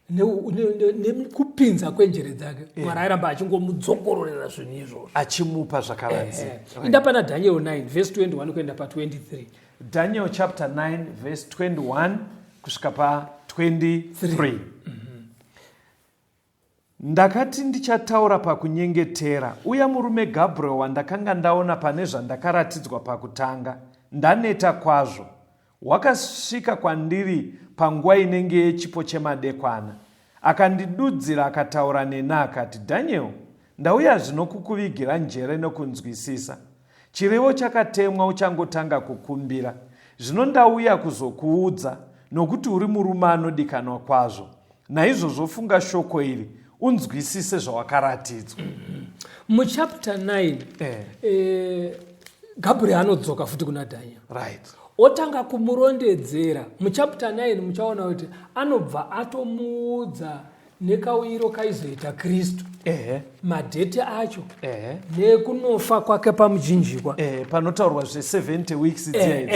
nekupinza kwenjere dzake, Mwari airamba achingomudzokororera zvinhu izvozvo, achimupa zvakavanzika. Inda pana Daniel 9 verse 21 kuenda pa23. Daniel chapter 9 verse 21 kusvika pa23. Ndakati ndichataura pakunyengetera, uya murume Gabriel wandakanga ndaona pane zvandakaratidzwa pakutanga, ndaneta kwazvo, wakasvika kwandiri panguva inenge yechipo chemadekwana, akandidudzira akataura neni akati, Daniel, ndauya zvino kukuvigira njere nokunzwisisa. Chirevo chakatemwa uchangotanga kukumbira. Zvino ndauya kuzokuudza, nokuti uri murume anodikanwa kwazvo. Naizvozvo funga shoko iri, unzwisise zvawakaratidzwa. Muchapter 9 Gabriel anodzoka futi kuna Daniel. Otanga kumurondedzera. Muchapter 9 muchaona kuti anobva atomuudza nekauyiro kaizoita Kristu, madheti acho, nekunofa kwake pamuchinjikwa. Panotaurwa zve70 weeks dziya idzi.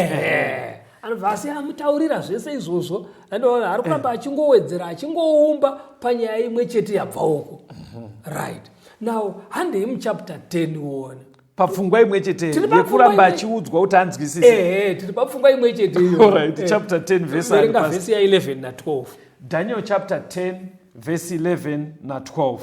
Anobva asi amutaurira zvese izvozvo. Andoona ari kuramba achingowedzera, achingoumba panyaya imwe chete yabva uko. Right now, handei muchapter 10 uone. Papfungwa imwe chete Tiri papfungwa yekuramba imwe- achiudzwa kuti anzwisise. Ehe, tiri papfungwa imwe chete iyo. Alright, chapter 10 verse Verenga and vhesi ya11 na12. Daniel chapter 10 verse 11 na12.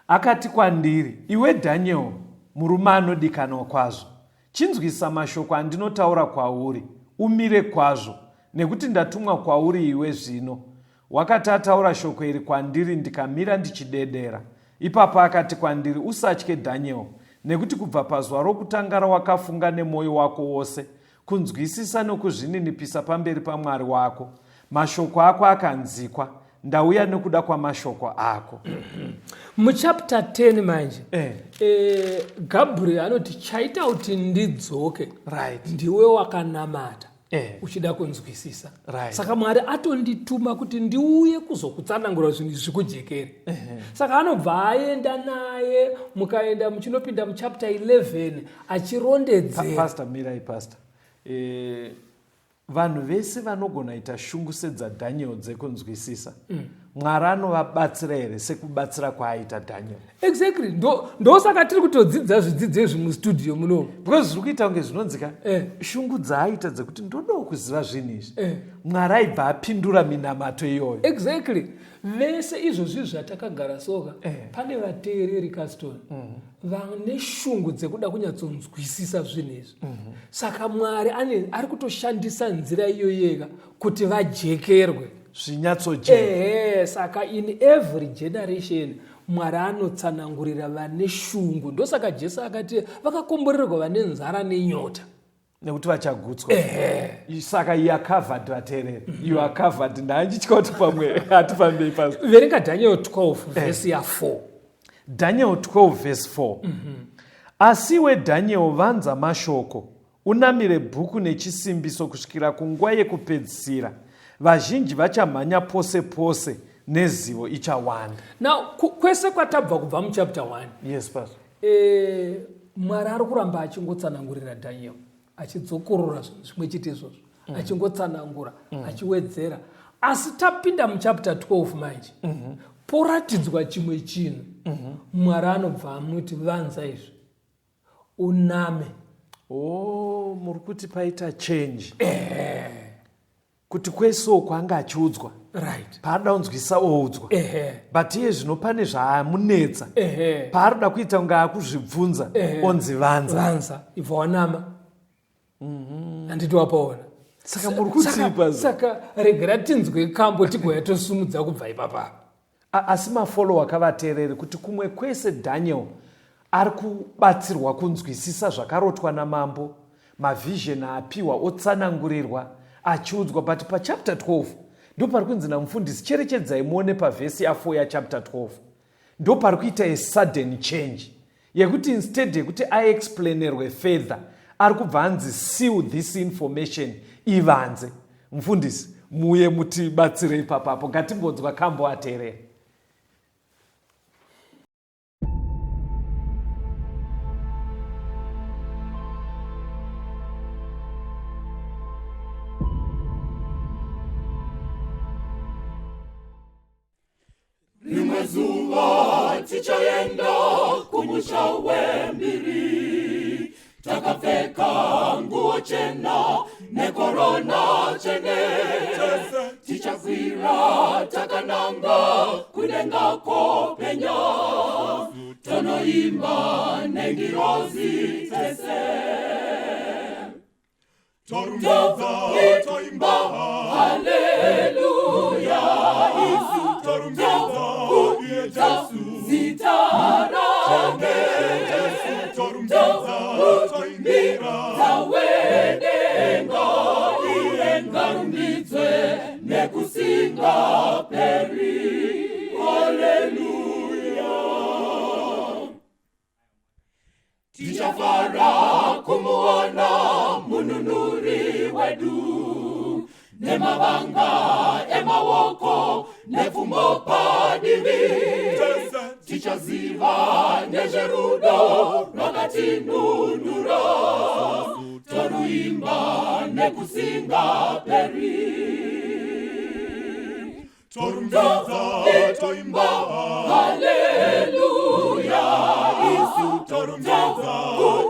Akati kwandiri, iwe Daniel, murume anodikanwa kwazvo, chinzwisa mashoko andinotaura kwauri, umire kwazvo, nekuti ndatumwa kwauri iwe zvino. Wakati ataura shoko iri kwandiri, ndikamira ndichidedera. Ipapo akati kwandiri, usatye Daniel, nekuti kubva pazuva rokutanga rawakafunga nemwoyo wako wose kunzwisisa nokuzvininipisa pamberi paMwari wako, mashoko ako akanzikwa, ndauya nekuda kwamashoko ako. Muchapter 10 manje, Gabriel anoti chaita kuti ndidzoke ndiwe wakanamata uchida kunzwisisa. Saka Mwari atondituma kuti ndiuye kuzokutsanangura zvinhu izvi zvikujekere. Saka anobva aenda naye, mukaenda muchinopinda muchapter 11 achirondedzera. Pastor, mirai pastor. Vanhu vese vanogona ita shungu sedzaDaniel dzekunzwisisa. Mwari anovabatsira here sekubatsira kwaaita Daniel? Exactly. Ndosaka tiri kutodzidza zvidzidzo izvi mustudio munomu. Because zviri kuita kunge zvinonzika shungu dzaaita dzekuti ndodawo kuziva zvinhu izvi. Mwari aibva apindura minamato iyoyo. Exactly. Vese izvozvi zvatakagara soka, pane vateereri Caston vane shungu dzekuda kunyatsonzwisisa zvinhu izvi. Saka Mwari ari kutoshandisa nzira iyo yega kuti vajekerwe. Zvinyatsojeka. Saka in every generation Mwari anotsanangurira vane shungu. Ndosaka Jesu akati vakakomborerwa vane nzara nenyota, nekuti vachagutswa. Saka you are covered, vateereri. You are covered. Ndandichitya kuti pamwe hatifambei pasi. Verenga Daniel 12 verse ya4. Daniel 12 verse 4. Asi iwe Daniel, vanza mashoko, unamire bhuku nechisimbiso kusvikira kunguva yekupedzisira. Vazhinji vachamhanya pose pose, nezivo ichawanda. Now, kwese kwatabva kubva muchapter 1, Yes, pastor. Mwari ari kuramba achingotsanangurira Daniel, achidzokorora zvinhu zvimwe chete izvozvo, achingotsanangura, achiwedzera. Asi tapinda muchapter 12 manje, poratidzwa chimwe chinhu. Mwari anobva amuti vanza izvi, uname. Oh, muri kuti paita change. Kuti kwese uko anga achiudzwa. Paanoda kunzwisa oudzwa. But iye zvino pane zvaamunetsa. Paanoda kuita kunge akuzvibvunza, onzi vanza. Vanza, ibva wanama. Handiti wapaona. Saka muri kutsipa. Saka regera tinzwe kambo tigouya tosumudza kubva ipapa. Asi mafollower kavateereri kuti kumwe kwese Daniel ari kubatsirwa kunzwisisa zvakarotwa namambo, mavision aapiwa otsanangurirwa achiudzwa, but pachapter 12 ndopari kunzi namufundisi cherechedzai muone pavhesi ya4 yachapter 12 ndopari kuita a sudden change yekuti instead yekuti aexplainerwe further ari kubva anzi seal this information ivanze. Mufundisi muuye mutibatsire ipapapo, ngatimbonzwa kambo ateerere. Rimwe zuva tichaenda kumusha wembiri, takapfeka nguo chena nekorona chene, tichakwira takananga kudenga kopenya, tonoimba nengirozi tese. Torumbidza toimba haleluya, isu torumbidza iye Jesu, zita rake Jesu, torumbidza toimbira wedenga, iye ngarumbidzwe nekusingaperi. Haleluya. Tichafara kumuona mununuri wedu, nemavanga emaoko nepfumo padivi, tichaziva nezverudo rwakatinunura, toruimba nekusingaperi. Torumbidza toimba haleluya, isu torumbidza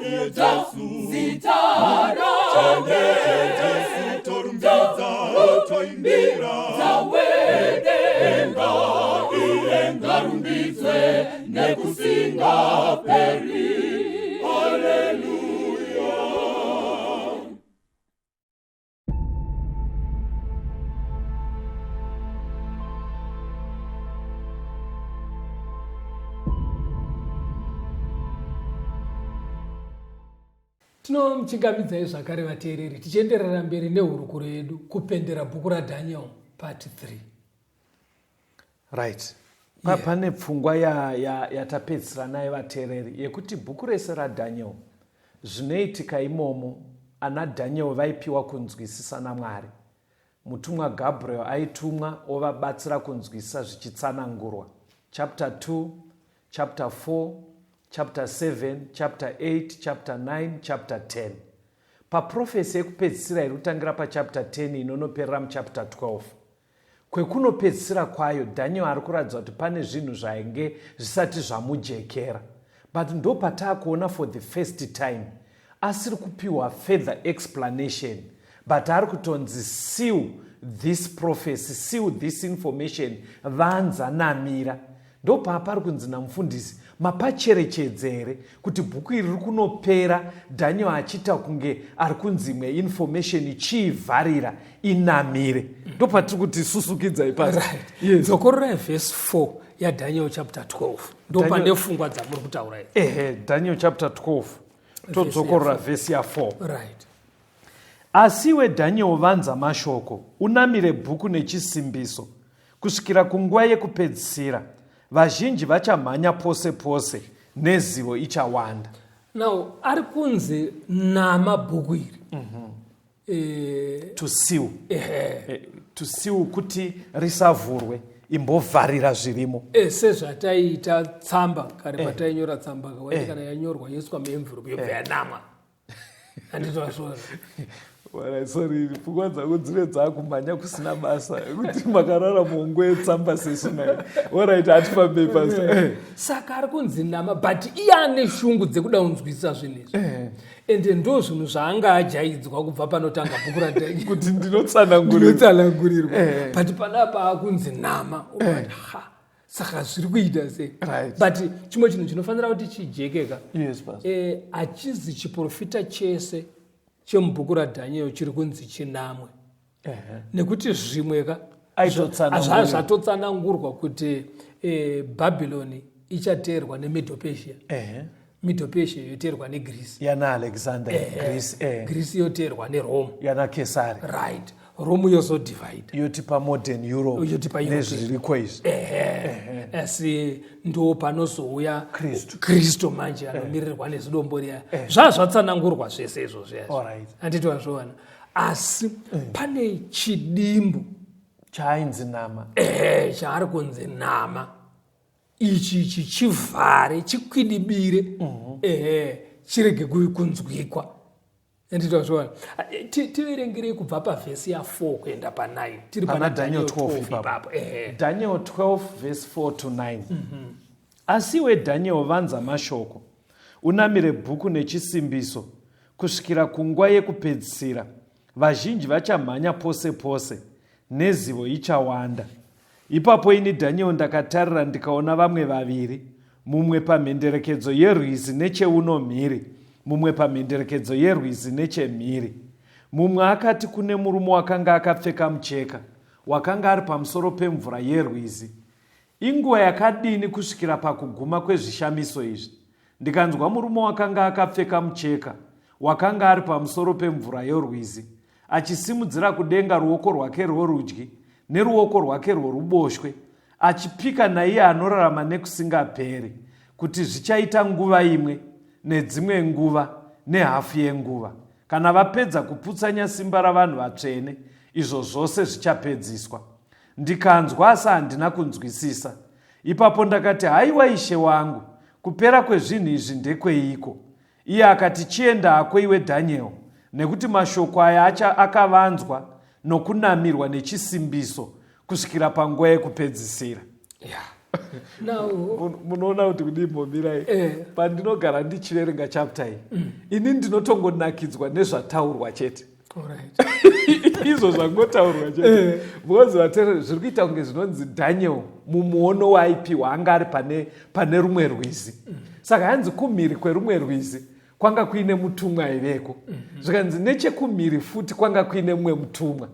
iye Jesu, zita rake Jesu, torumbidza toimbira wedenga, iye ngarumbidzwe nekusingaperi. Haleluya. Tinomuchingamidzai zvakare vateereri tichienderera mberi nehurukuro yedu kupendera bhuku raDaniel part 3. Right. Pa, yeah. Pane pfungwa yatapedzisira ya, ya nayo vateereri yekuti bhuku rese raDaniel zvinoitika imomo ana Daniel vaipiwa kunzwisisa naMwari. Mutumwa Gabriel aitumwa ovabatsira kunzwisisa zvichitsanangurwa. Chapter 2, chapter 4, chapter 7, chapter 8, chapter 9, chapter 10. Paprofesi yekupedzisira iri kutangira pachapter 10 inonoperera muchapter 12. Kwekunopedzisira kwayo, Daniel ari kuratidza kuti pane zvinhu zvainge zvisati zvamujekera. But ndopataakuona for the first time asiri kupiwa further explanation but ari kutonzi seal this prophecy, seal this information, vanza namira. Ndopaapari kunzi namufundisi mapacherechedze here kuti bhuku iri riri kunopera Daniel achiita kunge ari kunzi imwe information chiivharira inamire. Ndopatiri kuti susukidza ipasi. Right. Yes. Dzokororai verse 4 yaDaniel chapter 12. Ndopane pfungwa dzamuri kutaura idzi. Ehe, Daniel chapter 12. Todzokorora verse ya 4. Right. Asi iwe Daniel vanza mashoko, unamire bhuku nechisimbiso. Kusvikira kunguva yekupedzisira, vazhinji vachamhanya pose pose, nezivo ichawanda. Now, ari kunzi nama bhuku iri. Mm -hmm. To seal. To seal kuti risavhurwe, imbovharira zvirimo. Sezvataiita tsamba kare, patainyora tsamba kawaiti kana yanyorwa yoiswa muenvelope yobva yanamwa. Handitozvona. Sorry, pfungwa dzangu dzine dzakumhanya kusina basa kuti makarara muhongo yetsamba sesu naye. Alright, hatifambei pastor. Saka ari kunzi nama, but iye ane shungu dzekuda kunzwisisa zvinhu izvi. Ende ndo zvinhu zvaanga ajaidzwa kubva panotanga bhuku raDaniel. Kuti ndinotsanangurirwa. Ndinotsanangurirwa. But panapa akunzi nama. Ha. Saka zviri kuita sei? Right. But chimwe chinhu chinofanira kuti chijekeka. Yes, pastor. Hachizi chiprofita chese chemubhuku raDaniel chiri kunzi chinamwe. Nekuti zvimwe ka Zvatotsanangurwa kuti eh, Babylon ichateerwa neMedo-Persia, Medo-Persia yoteerwa neGreece. Yana Alexander. Greece, eh. Greece yoteerwa neRome. Yana Kesari. Right, Rome yozodivide. Yotipa modern Europe. Yotipa Europe. Nezviriko izvi. Ehe, asi ndo panozouya Kristu. Kristu manje anomirirwa nezidombo riya. Zvazvatsanangurwa zvese izvozvo yazvo. Handiti wazviona? Asi pane chidimbu Chainzi nama. Ehe, chaari kunzi nama ichi, ichi chivhare, chikwidibire, ehe, chirege kunzwikwa. Handiti wazviona? Tiverengerei kubva pavhesi ya4 kuenda pa9. Tiri pana Daniel 12 ipapo. Ipapo. Ipapo, ehe. Daniel 12 verse 4 to 9. Asi iwe Daniel, vanza mashoko, unamire bhuku nechisimbiso kusvikira kunguva yekupedzisira. Vazhinji vachamhanya pose pose, nezivo ichawanda. Ipapo ini Daniel ndakatarira, ndikaona vamwe vaviri, mumwe pamhenderekedzo yerwizi necheuno mhiri, mumwe pamhenderekedzo yerwizi nechemhiri. Mumwe akati kune murume wakanga akapfeka mucheka, wakanga ari pamusoro pemvura yerwizi, "Inguva yakadini kusvikira pakuguma kwezvishamiso izvi?" Ndikanzwa murume wakanga akapfeka mucheka, wakanga ari pamusoro pemvura yorwizi, achisimudzira kudenga ruoko rwake rworudyi neruoko rwake rworuboshwe, achipika naiye anorarama nekusingaperi kuti zvichaita nguva imwe nedzimwe nguva nehafu yenguva. Kana vapedza kuputsanya simba ravanhu vatsvene, izvo zvose zvichapedziswa. Ndikanzwa, asi handina kunzwisisa. Ipapo ndakati, "Haiwa, ishe wangu, kupera kwezvinhu izvi ndekweiko?" Iye akati, "Chienda hako iwe Dhaniel, nekuti mashoko aya akavanzwa nokunamirwa nechisimbiso kusvikira panguva yekupedzisira." Now Munoona kuti kudii momirai? Pandinogara ndichiverenga chapter iyi, ini ndinotongonakidzwa nezvataurwa chete. Izvo zvangotaurwa chete, because vateereri, zviri kuita kunge zvinonzi Daniel mumuono waaipiwa anga ari pane rumwe rwizi. Saka hanzi kumhiri kwerumwe rwizi kwanga kuine mutumwa aiveko. Zvikanzi nechekumhiri futi kwanga kuine mumwe mutumwa,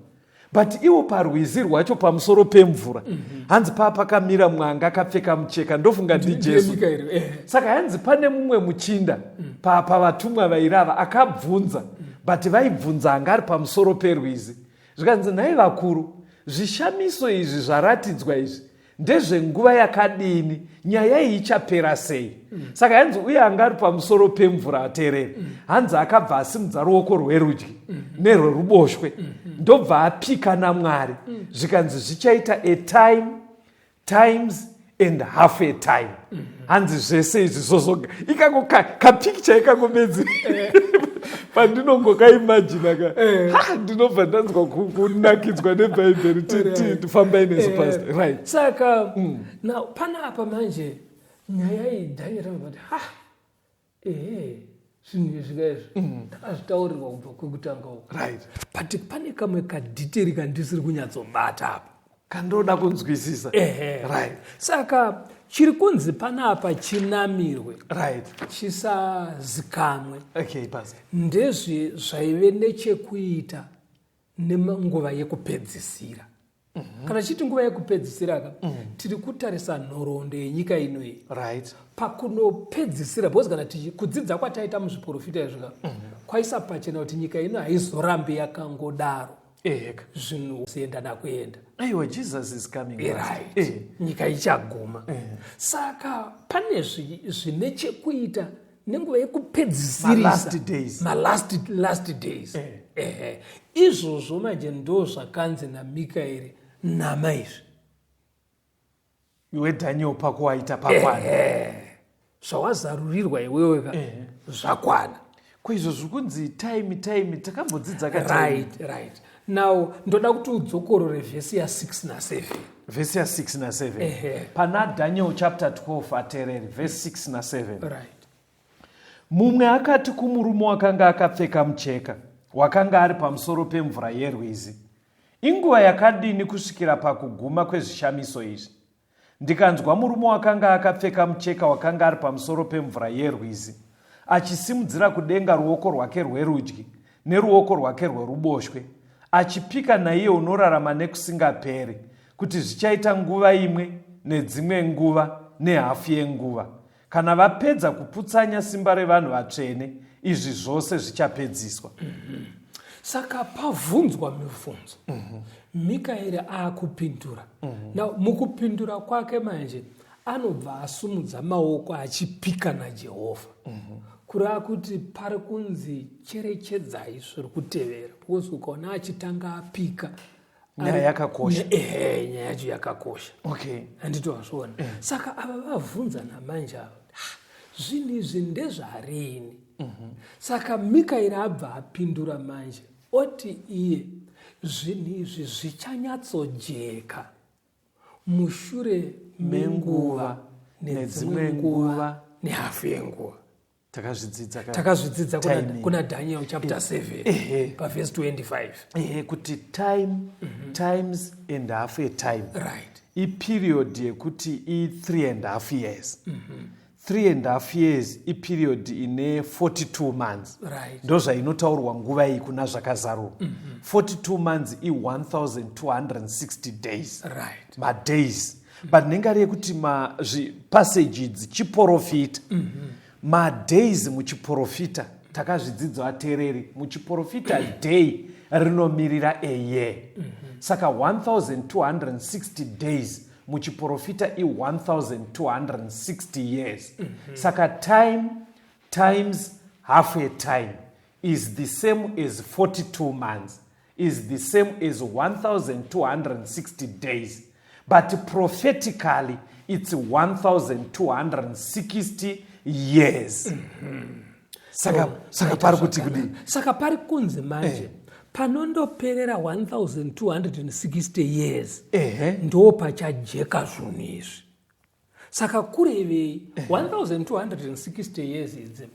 but iwo parwizi rwacho pamusoro pemvura, hanzi paa pakamira mwanga akapfeka mucheka. Ndofunga ndiJesu. Mikaeri, eh. Saka hanzi pane mumwe muchinda pavatumwa vairava akabvunza, but vaibvunza anga ari pamusoro perwizi. Zvikanzi, "Nhai vakuru, zvishamiso izvi zvaratidzwa izvi ndezvenguva yakadini? Nyaya iyi ichapera sei?" Saka hanzi uye anga ari pamusoro pemvura, ateereri, hanzi akabva asimudza ruoko rwerudyi nerweruboshwe, ndobva apika naMwari. Zvikanzi zvichaita a time, times and half a time. Hanzi zvese izvi zvozoga ikako kapikicha ikako bedzi, pandinongokaimajina ka, ha, ndinobva ndanzwa kunakidzwa nebhaibheri. Fambai nesu, pastor. Right. Saka now panapa manje nyaya iyi, Daniel anobva kuti, "Ha, ehe, zvinhu izvi kaizvi ndakazvitaurirwa kubva kwekutanga uku." But pane kamwe kadetail kandisiri kunyatsobata apa. Kandoda kunzwisisa. Ehe. Saka chiri kunzi panapa chinamirwe, chisazikamwe, Okay, pastor. ndezve zvaive nechekuita nenguva yekupedzisira. Kana chiti nguva yekupedzisira ka, tiri kutarisa nhoroondo yenyika ino iyi pakunopedzisira, because kana kudzidza kwataita muzviprofita izvi ka, kwaisa pachena kuti nyika ino haizorambi yakangodaro. Eheka. Zvinhu zienda nakuenda. Aiwa, Jesus is coming, pastor. Right. Nyika ichaguma. Saka pane zvine chekuita nenguva yekupedzisirisa. Ma-last days. Ma-last last days. Ehe, izvozvo manje ndo zvakanzi naMikaeri, nama izvi. Iwe Daniel, pako waita pakwana. Ehe, zvawazarurirwa iwewe ka, zvakwana. Ko izvo zviri kunzi time, time, takambodzidza katime. Right. Now ndoda kuti udzokorore vhesi ya6 na7. Vhesi ya6 na7. Ehe. Pana Daniel chapter 12, ateereri, vhesi 6 na7. Mumwe akati kumurume wakanga akapfeka mucheka, wakanga ari pamusoro pemvura yerwizi, "Inguva yakadini kusvikira pakuguma kwezvishamiso izvi?" Ndikanzwa murume wakanga akapfeka mucheka, wakanga ari pamusoro pemvura yerwizi, achisimudzira kudenga ruoko rwake rwerudyi neruoko rwake rweruboshwe, achipika naiye unorarama nekusingaperi. Kuti zvichaita nguva imwe nedzimwe nguva nehafu yenguva. Kana vapedza kuputsanya simba revanhu vatsvene, izvi zvose zvichapedziswa. Saka pavhunzwa mibvunzo, Mikaeri akupindura. Now mukupindura kwake manje anobva asumudza maoko achipika naJehovha. Kureva kuti pari kunzi cherechedzai zviri kutevera, because ukaona achitanga apika, nyaya yakakosha. Ehe, nyaya yacho yakakosha. Okay. Handiti wazviona? Saka ava vavhunzana manje ava, zvinhu izvi ndezvarini? Saka Mikaeri abva apindura manje oti iye zvinhu izvi zvichanyatsojeka mushure menguva nedzimwe nguva nehafu yenguva. Takazvidzidza. Takazvidzidza kuna Daniel chapter 7 pavhesi 25. Ehe, kuti time, times and half a time. Right. Iperiod yekuti i3 and half years. 3 and half years iperiod ine 42 months. Right. Ndo zvainotaurwa nguva iyi kuna Zvakazarurwa. 42 months i1260 days. Right. Madays. But nengari yekuti passage idzi chiprofita. Madays muchiprofita takazvidzidza vateereri, muchiprofita day rinomirira a year. Saka 1260 days muchiprofita i1260 years. Saka time times half a time is the same as 42 months, is the same as 1260 days, but prophetically it's 1260 years. Saka pari kuti kudii? Saka pari kunzi manje panondoperera 1260 years, ndo pachajeka zvinhu izvi. Saka kurevei? 1260 years idzi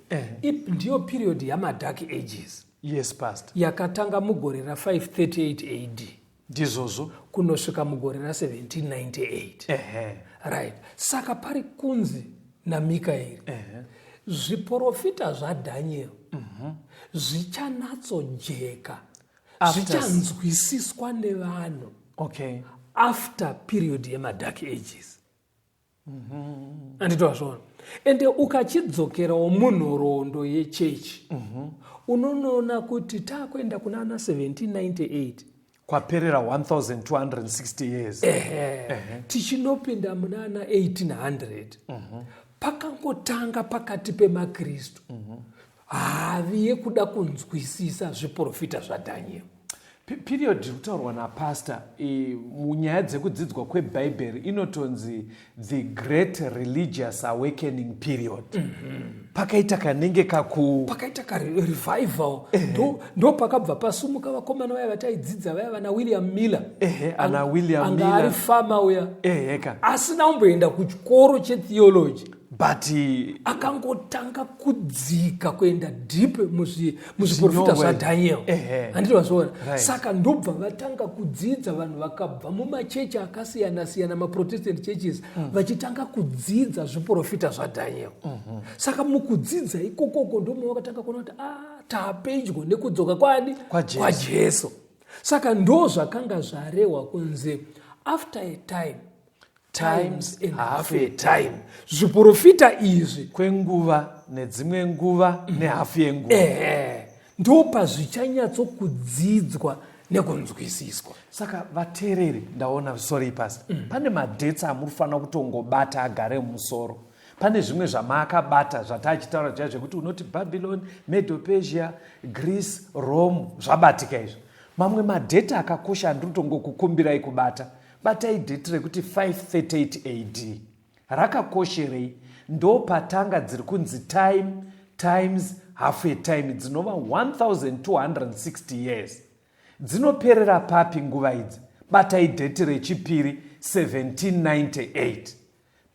ndiyo period yamadark ages. Yes, pastor. Yakatanga mugore ra538 AD. Ndizvozvo. Kunosvika mugore ra1798. Right. Saka pari kunzi naMikaeri zviprofita zvaDhaniel zvichanyatsojeka, zvichanzwisiswa nevanhu after period yemadark ages. Handiti wazviona? Ende ukachidzokerawo munhoroondo yechechi, unonoona kuti taakuenda kuna ana 1798, kwaperera 1260 years. Ehe, tichinopinda muna ana 1800, pakangotanga pakati pemakristu havi yekuda kunzwisisa zviprofita zvaDhaniel. Period iri kutaurwa napastor munyaya dzekudzidzwa kwebhaibheri inotonzi the Great Religious Awakening period. Pakaita kanenge kaku Pakaita karevival, ndo pakabva pasumuka vakomana vaya vataidzidza vaya, vana William Miller. Ehe, ana William Anga Miller. ari farmer uya, Eheka. Asina kumboenda kuchikoro chetheology, but akangotanga kudzika kuenda deep muzviprofita Zvinyorwa. zvaDhaniel. Handiti vazviona? Right. Saka ndobva vatanga kudzidza, vanhu vakabva mumachechi akasiyana-siyana, maprotestant churches, vachitanga kudzidza zviprofita zvaDhaniel. Saka mukudzidza ikokoko ndomo vakatanga kuona kuti a taapedyo nekudzoka kwani? KwaJesu. KwaJesu. Saka ndo zvakanga zvarehwa kunzi after a time, times and half a time, zviprofita izvi kwenguva nedzimwe nguva nehafu yenguva. Ehe, ndo pazvichanyatsokudzidzwa nekunzwisiswa. Saka vateereri, ndaona, sorry pastor, pane madates amuri kufanira kutongobata agare mumusoro. Pane zvimwe zvamaakabata zvatachitaura zviya zvekuti unoti Babylon, Medo Persia, Greece, Rome, zvabatika izvo. Mamwe madate akakosha andiri kutongokukumbirai kubata, batai date rekuti 538 AD. Rakakosherei? Ndo patanga dziri kunzi time, times, half a time, dzinova 1260 years. Dzinoperera papi nguva idzi? Batai date rechipiri, 1798.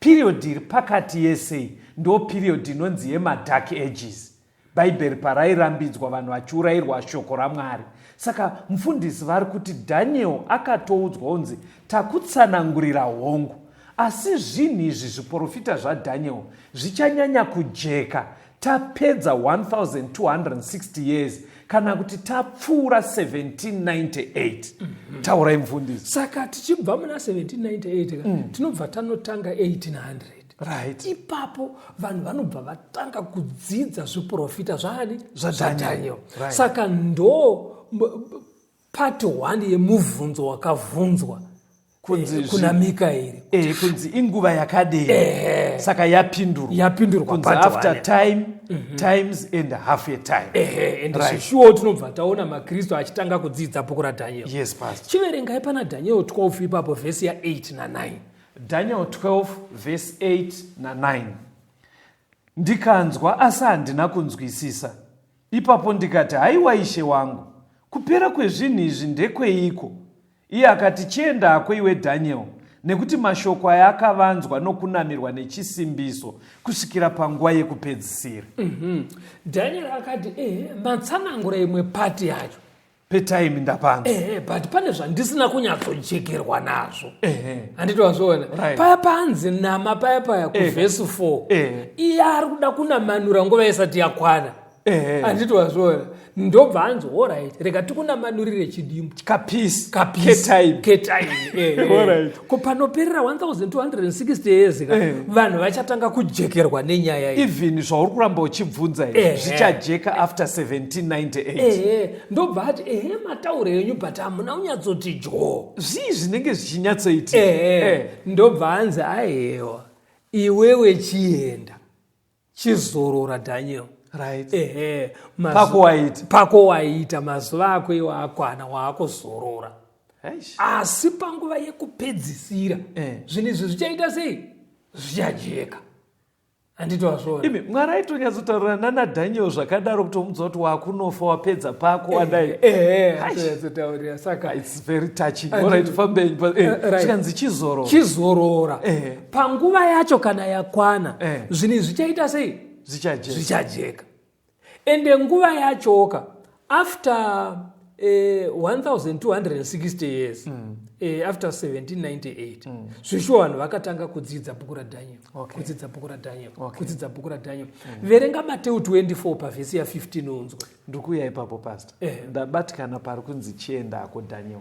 Period iri pakati yesei ndo period inonzi yemadark ages, bhaibheri parairambidzwa, vanhu vachiurayirwa shoko raMwari. Saka mufundisi vari kuti Dhaniel akatoudzwa kunzi takutsanangurira, hongu, asi zvinhu izvi, zviprofita zvaDhaniel, zvichanyanya kujeka. Tapedza 1260 years kana kuti tapfuura 1798. Taurai mufundisi. Saka tichibva muna 1798 ka, tinobva tanotanga 1800. Ipapo vanhu vanobva vatanga kudzidza zviprofita zvaani? ZvaDaniel. Saka ndo part 1 yemubvunzo wakabvunzwa Kunzi kuna Mikaeri. Kunzi inguva yakadii? Saka yapindurwa. Yapindurwa kunzi part after one. Time, times and half a time. Ehe, and zvishuwo tinobva taona maKristu achitanga kudzidza bhuku raDaniel. Yes, pastor. Chiverengai pana Daniel 12 ipapo, vhesi ya8 na9. Daniel 12 verse 8 na9. Ndikanzwa, asi handina kunzwisisa. Ipapo ndikati, "Haiwa ishe wangu, kupera kwezvinhu izvi ndekweiko?" Iye akati, "Chiendako iwe Daniel, nekuti mashoko aya akavanzwa nokunamirwa nechisimbiso kusvikira panguva yekupedzisira." Daniel akati, "Ehe, matsanangura imwe part yacho petime ndapanzwa. Ehe, but pane zvandisina kunyatsojekerwa nazvo." Handiti wazviona? Paya panzi nama paya paya kuvhesi 4, iye ari kuda kunamanura nguva isati yakwana. Handiti wazviona? Ndobva anzi, "Alright, rega tikunamanurire chidimbu." Kapiece. Kapiece. Ketime. Ketime. Ko panoperera 1260 years ka, vanhu vachatanga kujekerwa nenyaya iyi. Even zvauri kuramba uchibvunza izvi zvichajeka after 1798. Ehe, ndobva ati, "Ehe, matauro enyu, but hamuna kunyatsoti dyo." Zvii zvinenge zvichinyatsoitika? Ndobva anzi, "Aiwa, iwewe chienda, chizorora, Daniel." Ehe. Pako waita. Pako waita, mazuva ako iwo akwana, waakuzorora. Eish. Asi panguva yekupedzisira zvinhu izvi zvichaita sei? Zvichajeka. Handiti wazviona? Imi, Mwari aitonyatsotaurira nana Daniel zvakadaro, kutomudza kuti wakunofa, wapedza pako, wadai? Ehe, atonyatsotaurira. Saka It's very touching. Alright, fambei. Chikanzi chizorora. Chizorora. Panguva yacho kana yakwana, zvinhu izvi zvichaita sei? Zvichajeka. Zvichajeka. Ende nguva yachoka after 1260 years, after 1798, zvishuwa vanhu vakatanga kudzidza bhuku raDaniel, kudzidza bhuku raDaniel, kudzidza bhuku raDaniel. Verenga Mateu 24 pavhesi ya15 unzwe. Ndikuuya ipapo, pastor. Ndabatikana pari kunzi chiendako, Daniel.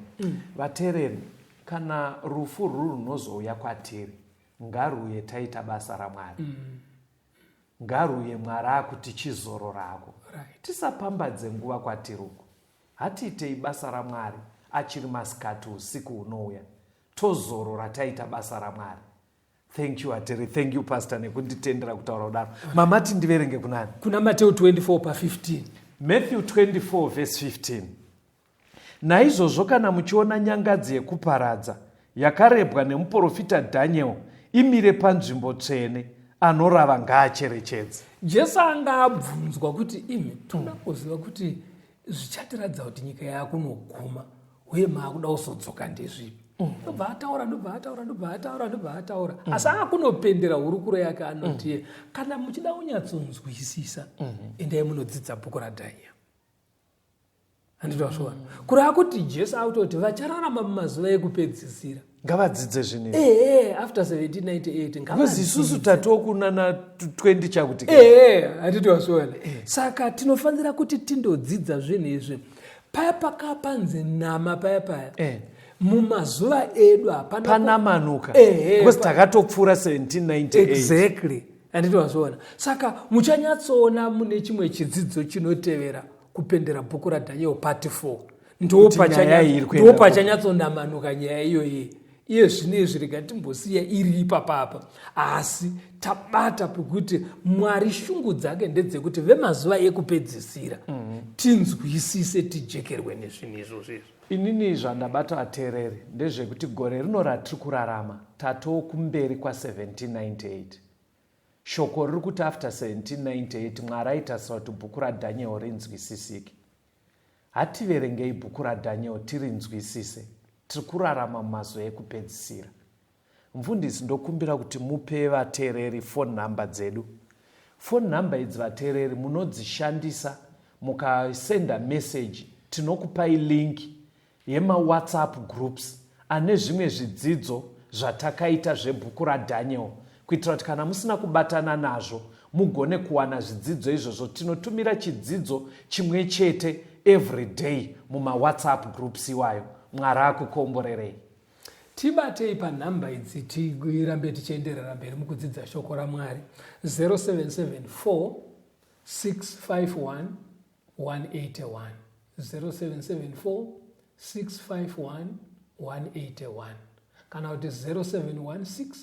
Vateereri, kana rufu rwuri runozouya kwatiri, ngaruye taita basa raMwari. Ngaruye Mwari akuti chizororako. Tisapambadze nguva kwatiri uku. Hatiitei basa raMwari achiri masikati, usiku hunouya, tozorora taita basa raMwari. Thank you, atere. Thank you, pastor, nekunditendera kutaura kudaro. Mamati ndiverenge kunani? Kuna Mateu 24 pa15. Matthew 24 verse 15. Naizvozvo kana muchiona nyangadzi yekuparadza yakarebwa nemuprofita Daniel imire panzvimbo tsvene, anorava ngaacherechedze. Jesu anga abvunzwa kuti, "Imi, toda kuziva kuti zvichatiradza kuti nyika yakunoguma uye maakuda kuzodzoka ndezvipi?" Ndobva ataura, ndobva ataura, ndobva ataura, ndobva ataura. Asi akunopendera hurukuro yake anoti, "Kana muchida kunyatsonzwisisa, endai munodzidza bhuku raDaniel." Handiti wazviona? Kureva kuti Jesu akutoti vachararama mumazuva ekupedzisira ngavadzidze zvinhu izvi. Ehe, after 1798. Because isusu tatokunana 20 chakuti. Ehe, handiti wazviona? Saka tinofanira kuti tindodzidza zvinhu izvi. Paya pakapanzi nama paya paya, mumazuva edu hapana panamanuka. Because takatopfuura 1798. Exactly, handiti wazviona? Saka muchanyatsoona mune chimwe chidzidzo chinotevera kupendera bhuku raDaniel part 4. Ndo Kuti nyaya iyi iri kuenda ndo pachanyatsonamanuka nyaya iyoyi. Iye zvino izvi rega timbosiya iri ipapapa, asi tabata pekuti Mwari shungu dzake ndedzekuti vemazuva ekupedzisira tinzwisise, tijekerwe nezvinhu izvozvo izvi. Inini zvandabata, ateereri, ndezvekuti gore rino ratiri kurarama tatoo kumberi kwa1798. Shoko riri kuti after 1798 Mwari aitasira kuti bhuku raDaniel rinzwisisike. Hativerengei bhuku raDaniel tirinzwisise. Tiri kurarama mumazuva ekupedzisira. Mufundisi, ndokumbira kuti mupe vateereri phone number dzedu. Phone number idzi, vateereri, munodzishandisa mukasenda message, tinokupai link yemaWhatsApp groups ane zvimwe zvidzidzo zvatakaita zvebhuku raDaniel, kuitira kuti kana musina kubatana nazvo. Mugone kuwana zvidzidzo izvozvo. Tinotumira chidzidzo chimwe chete every day mumawhatsapp groups iwayo. Mwari akukomborerei. Tibatei panhamba idzi tirambe tichienderera mberi mukudzidza shoko raMwari. 0774 651 181, 0774 651 181, kana kuti 0716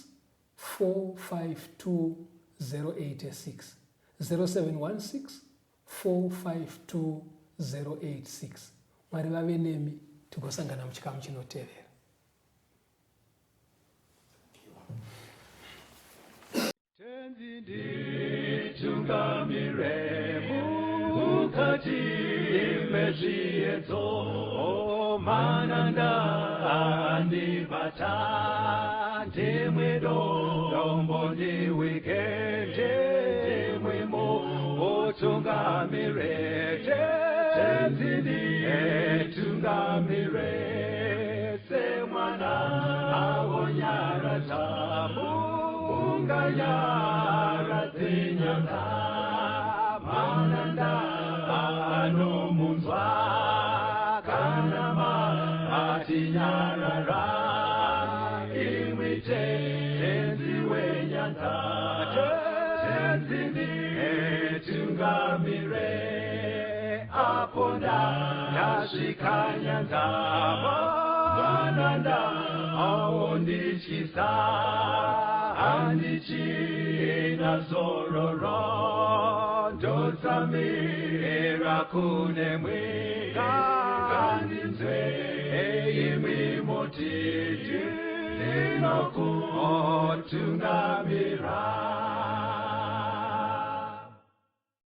452 086, 0716 452 086. Mwari vave nemi, tigosangana muchikamu chinotevera. Tenzi nditungamire mukati mezviedzo, mananda andibata, ndimwe dombo ndiwike, ndimwimo utungamire. Tenzi nditungamire semwana awonyaradza munganyaradze nyanga, mananda anomunzwa kana matinyarara, imwi Tenzi wenyanza. Tenzi nditungamire apo ndasvika nyanza, mananda aondityisa, handichina zororo, ndotsamira kunemwi, ngandinzwe imwi motiti ndinokutungamira.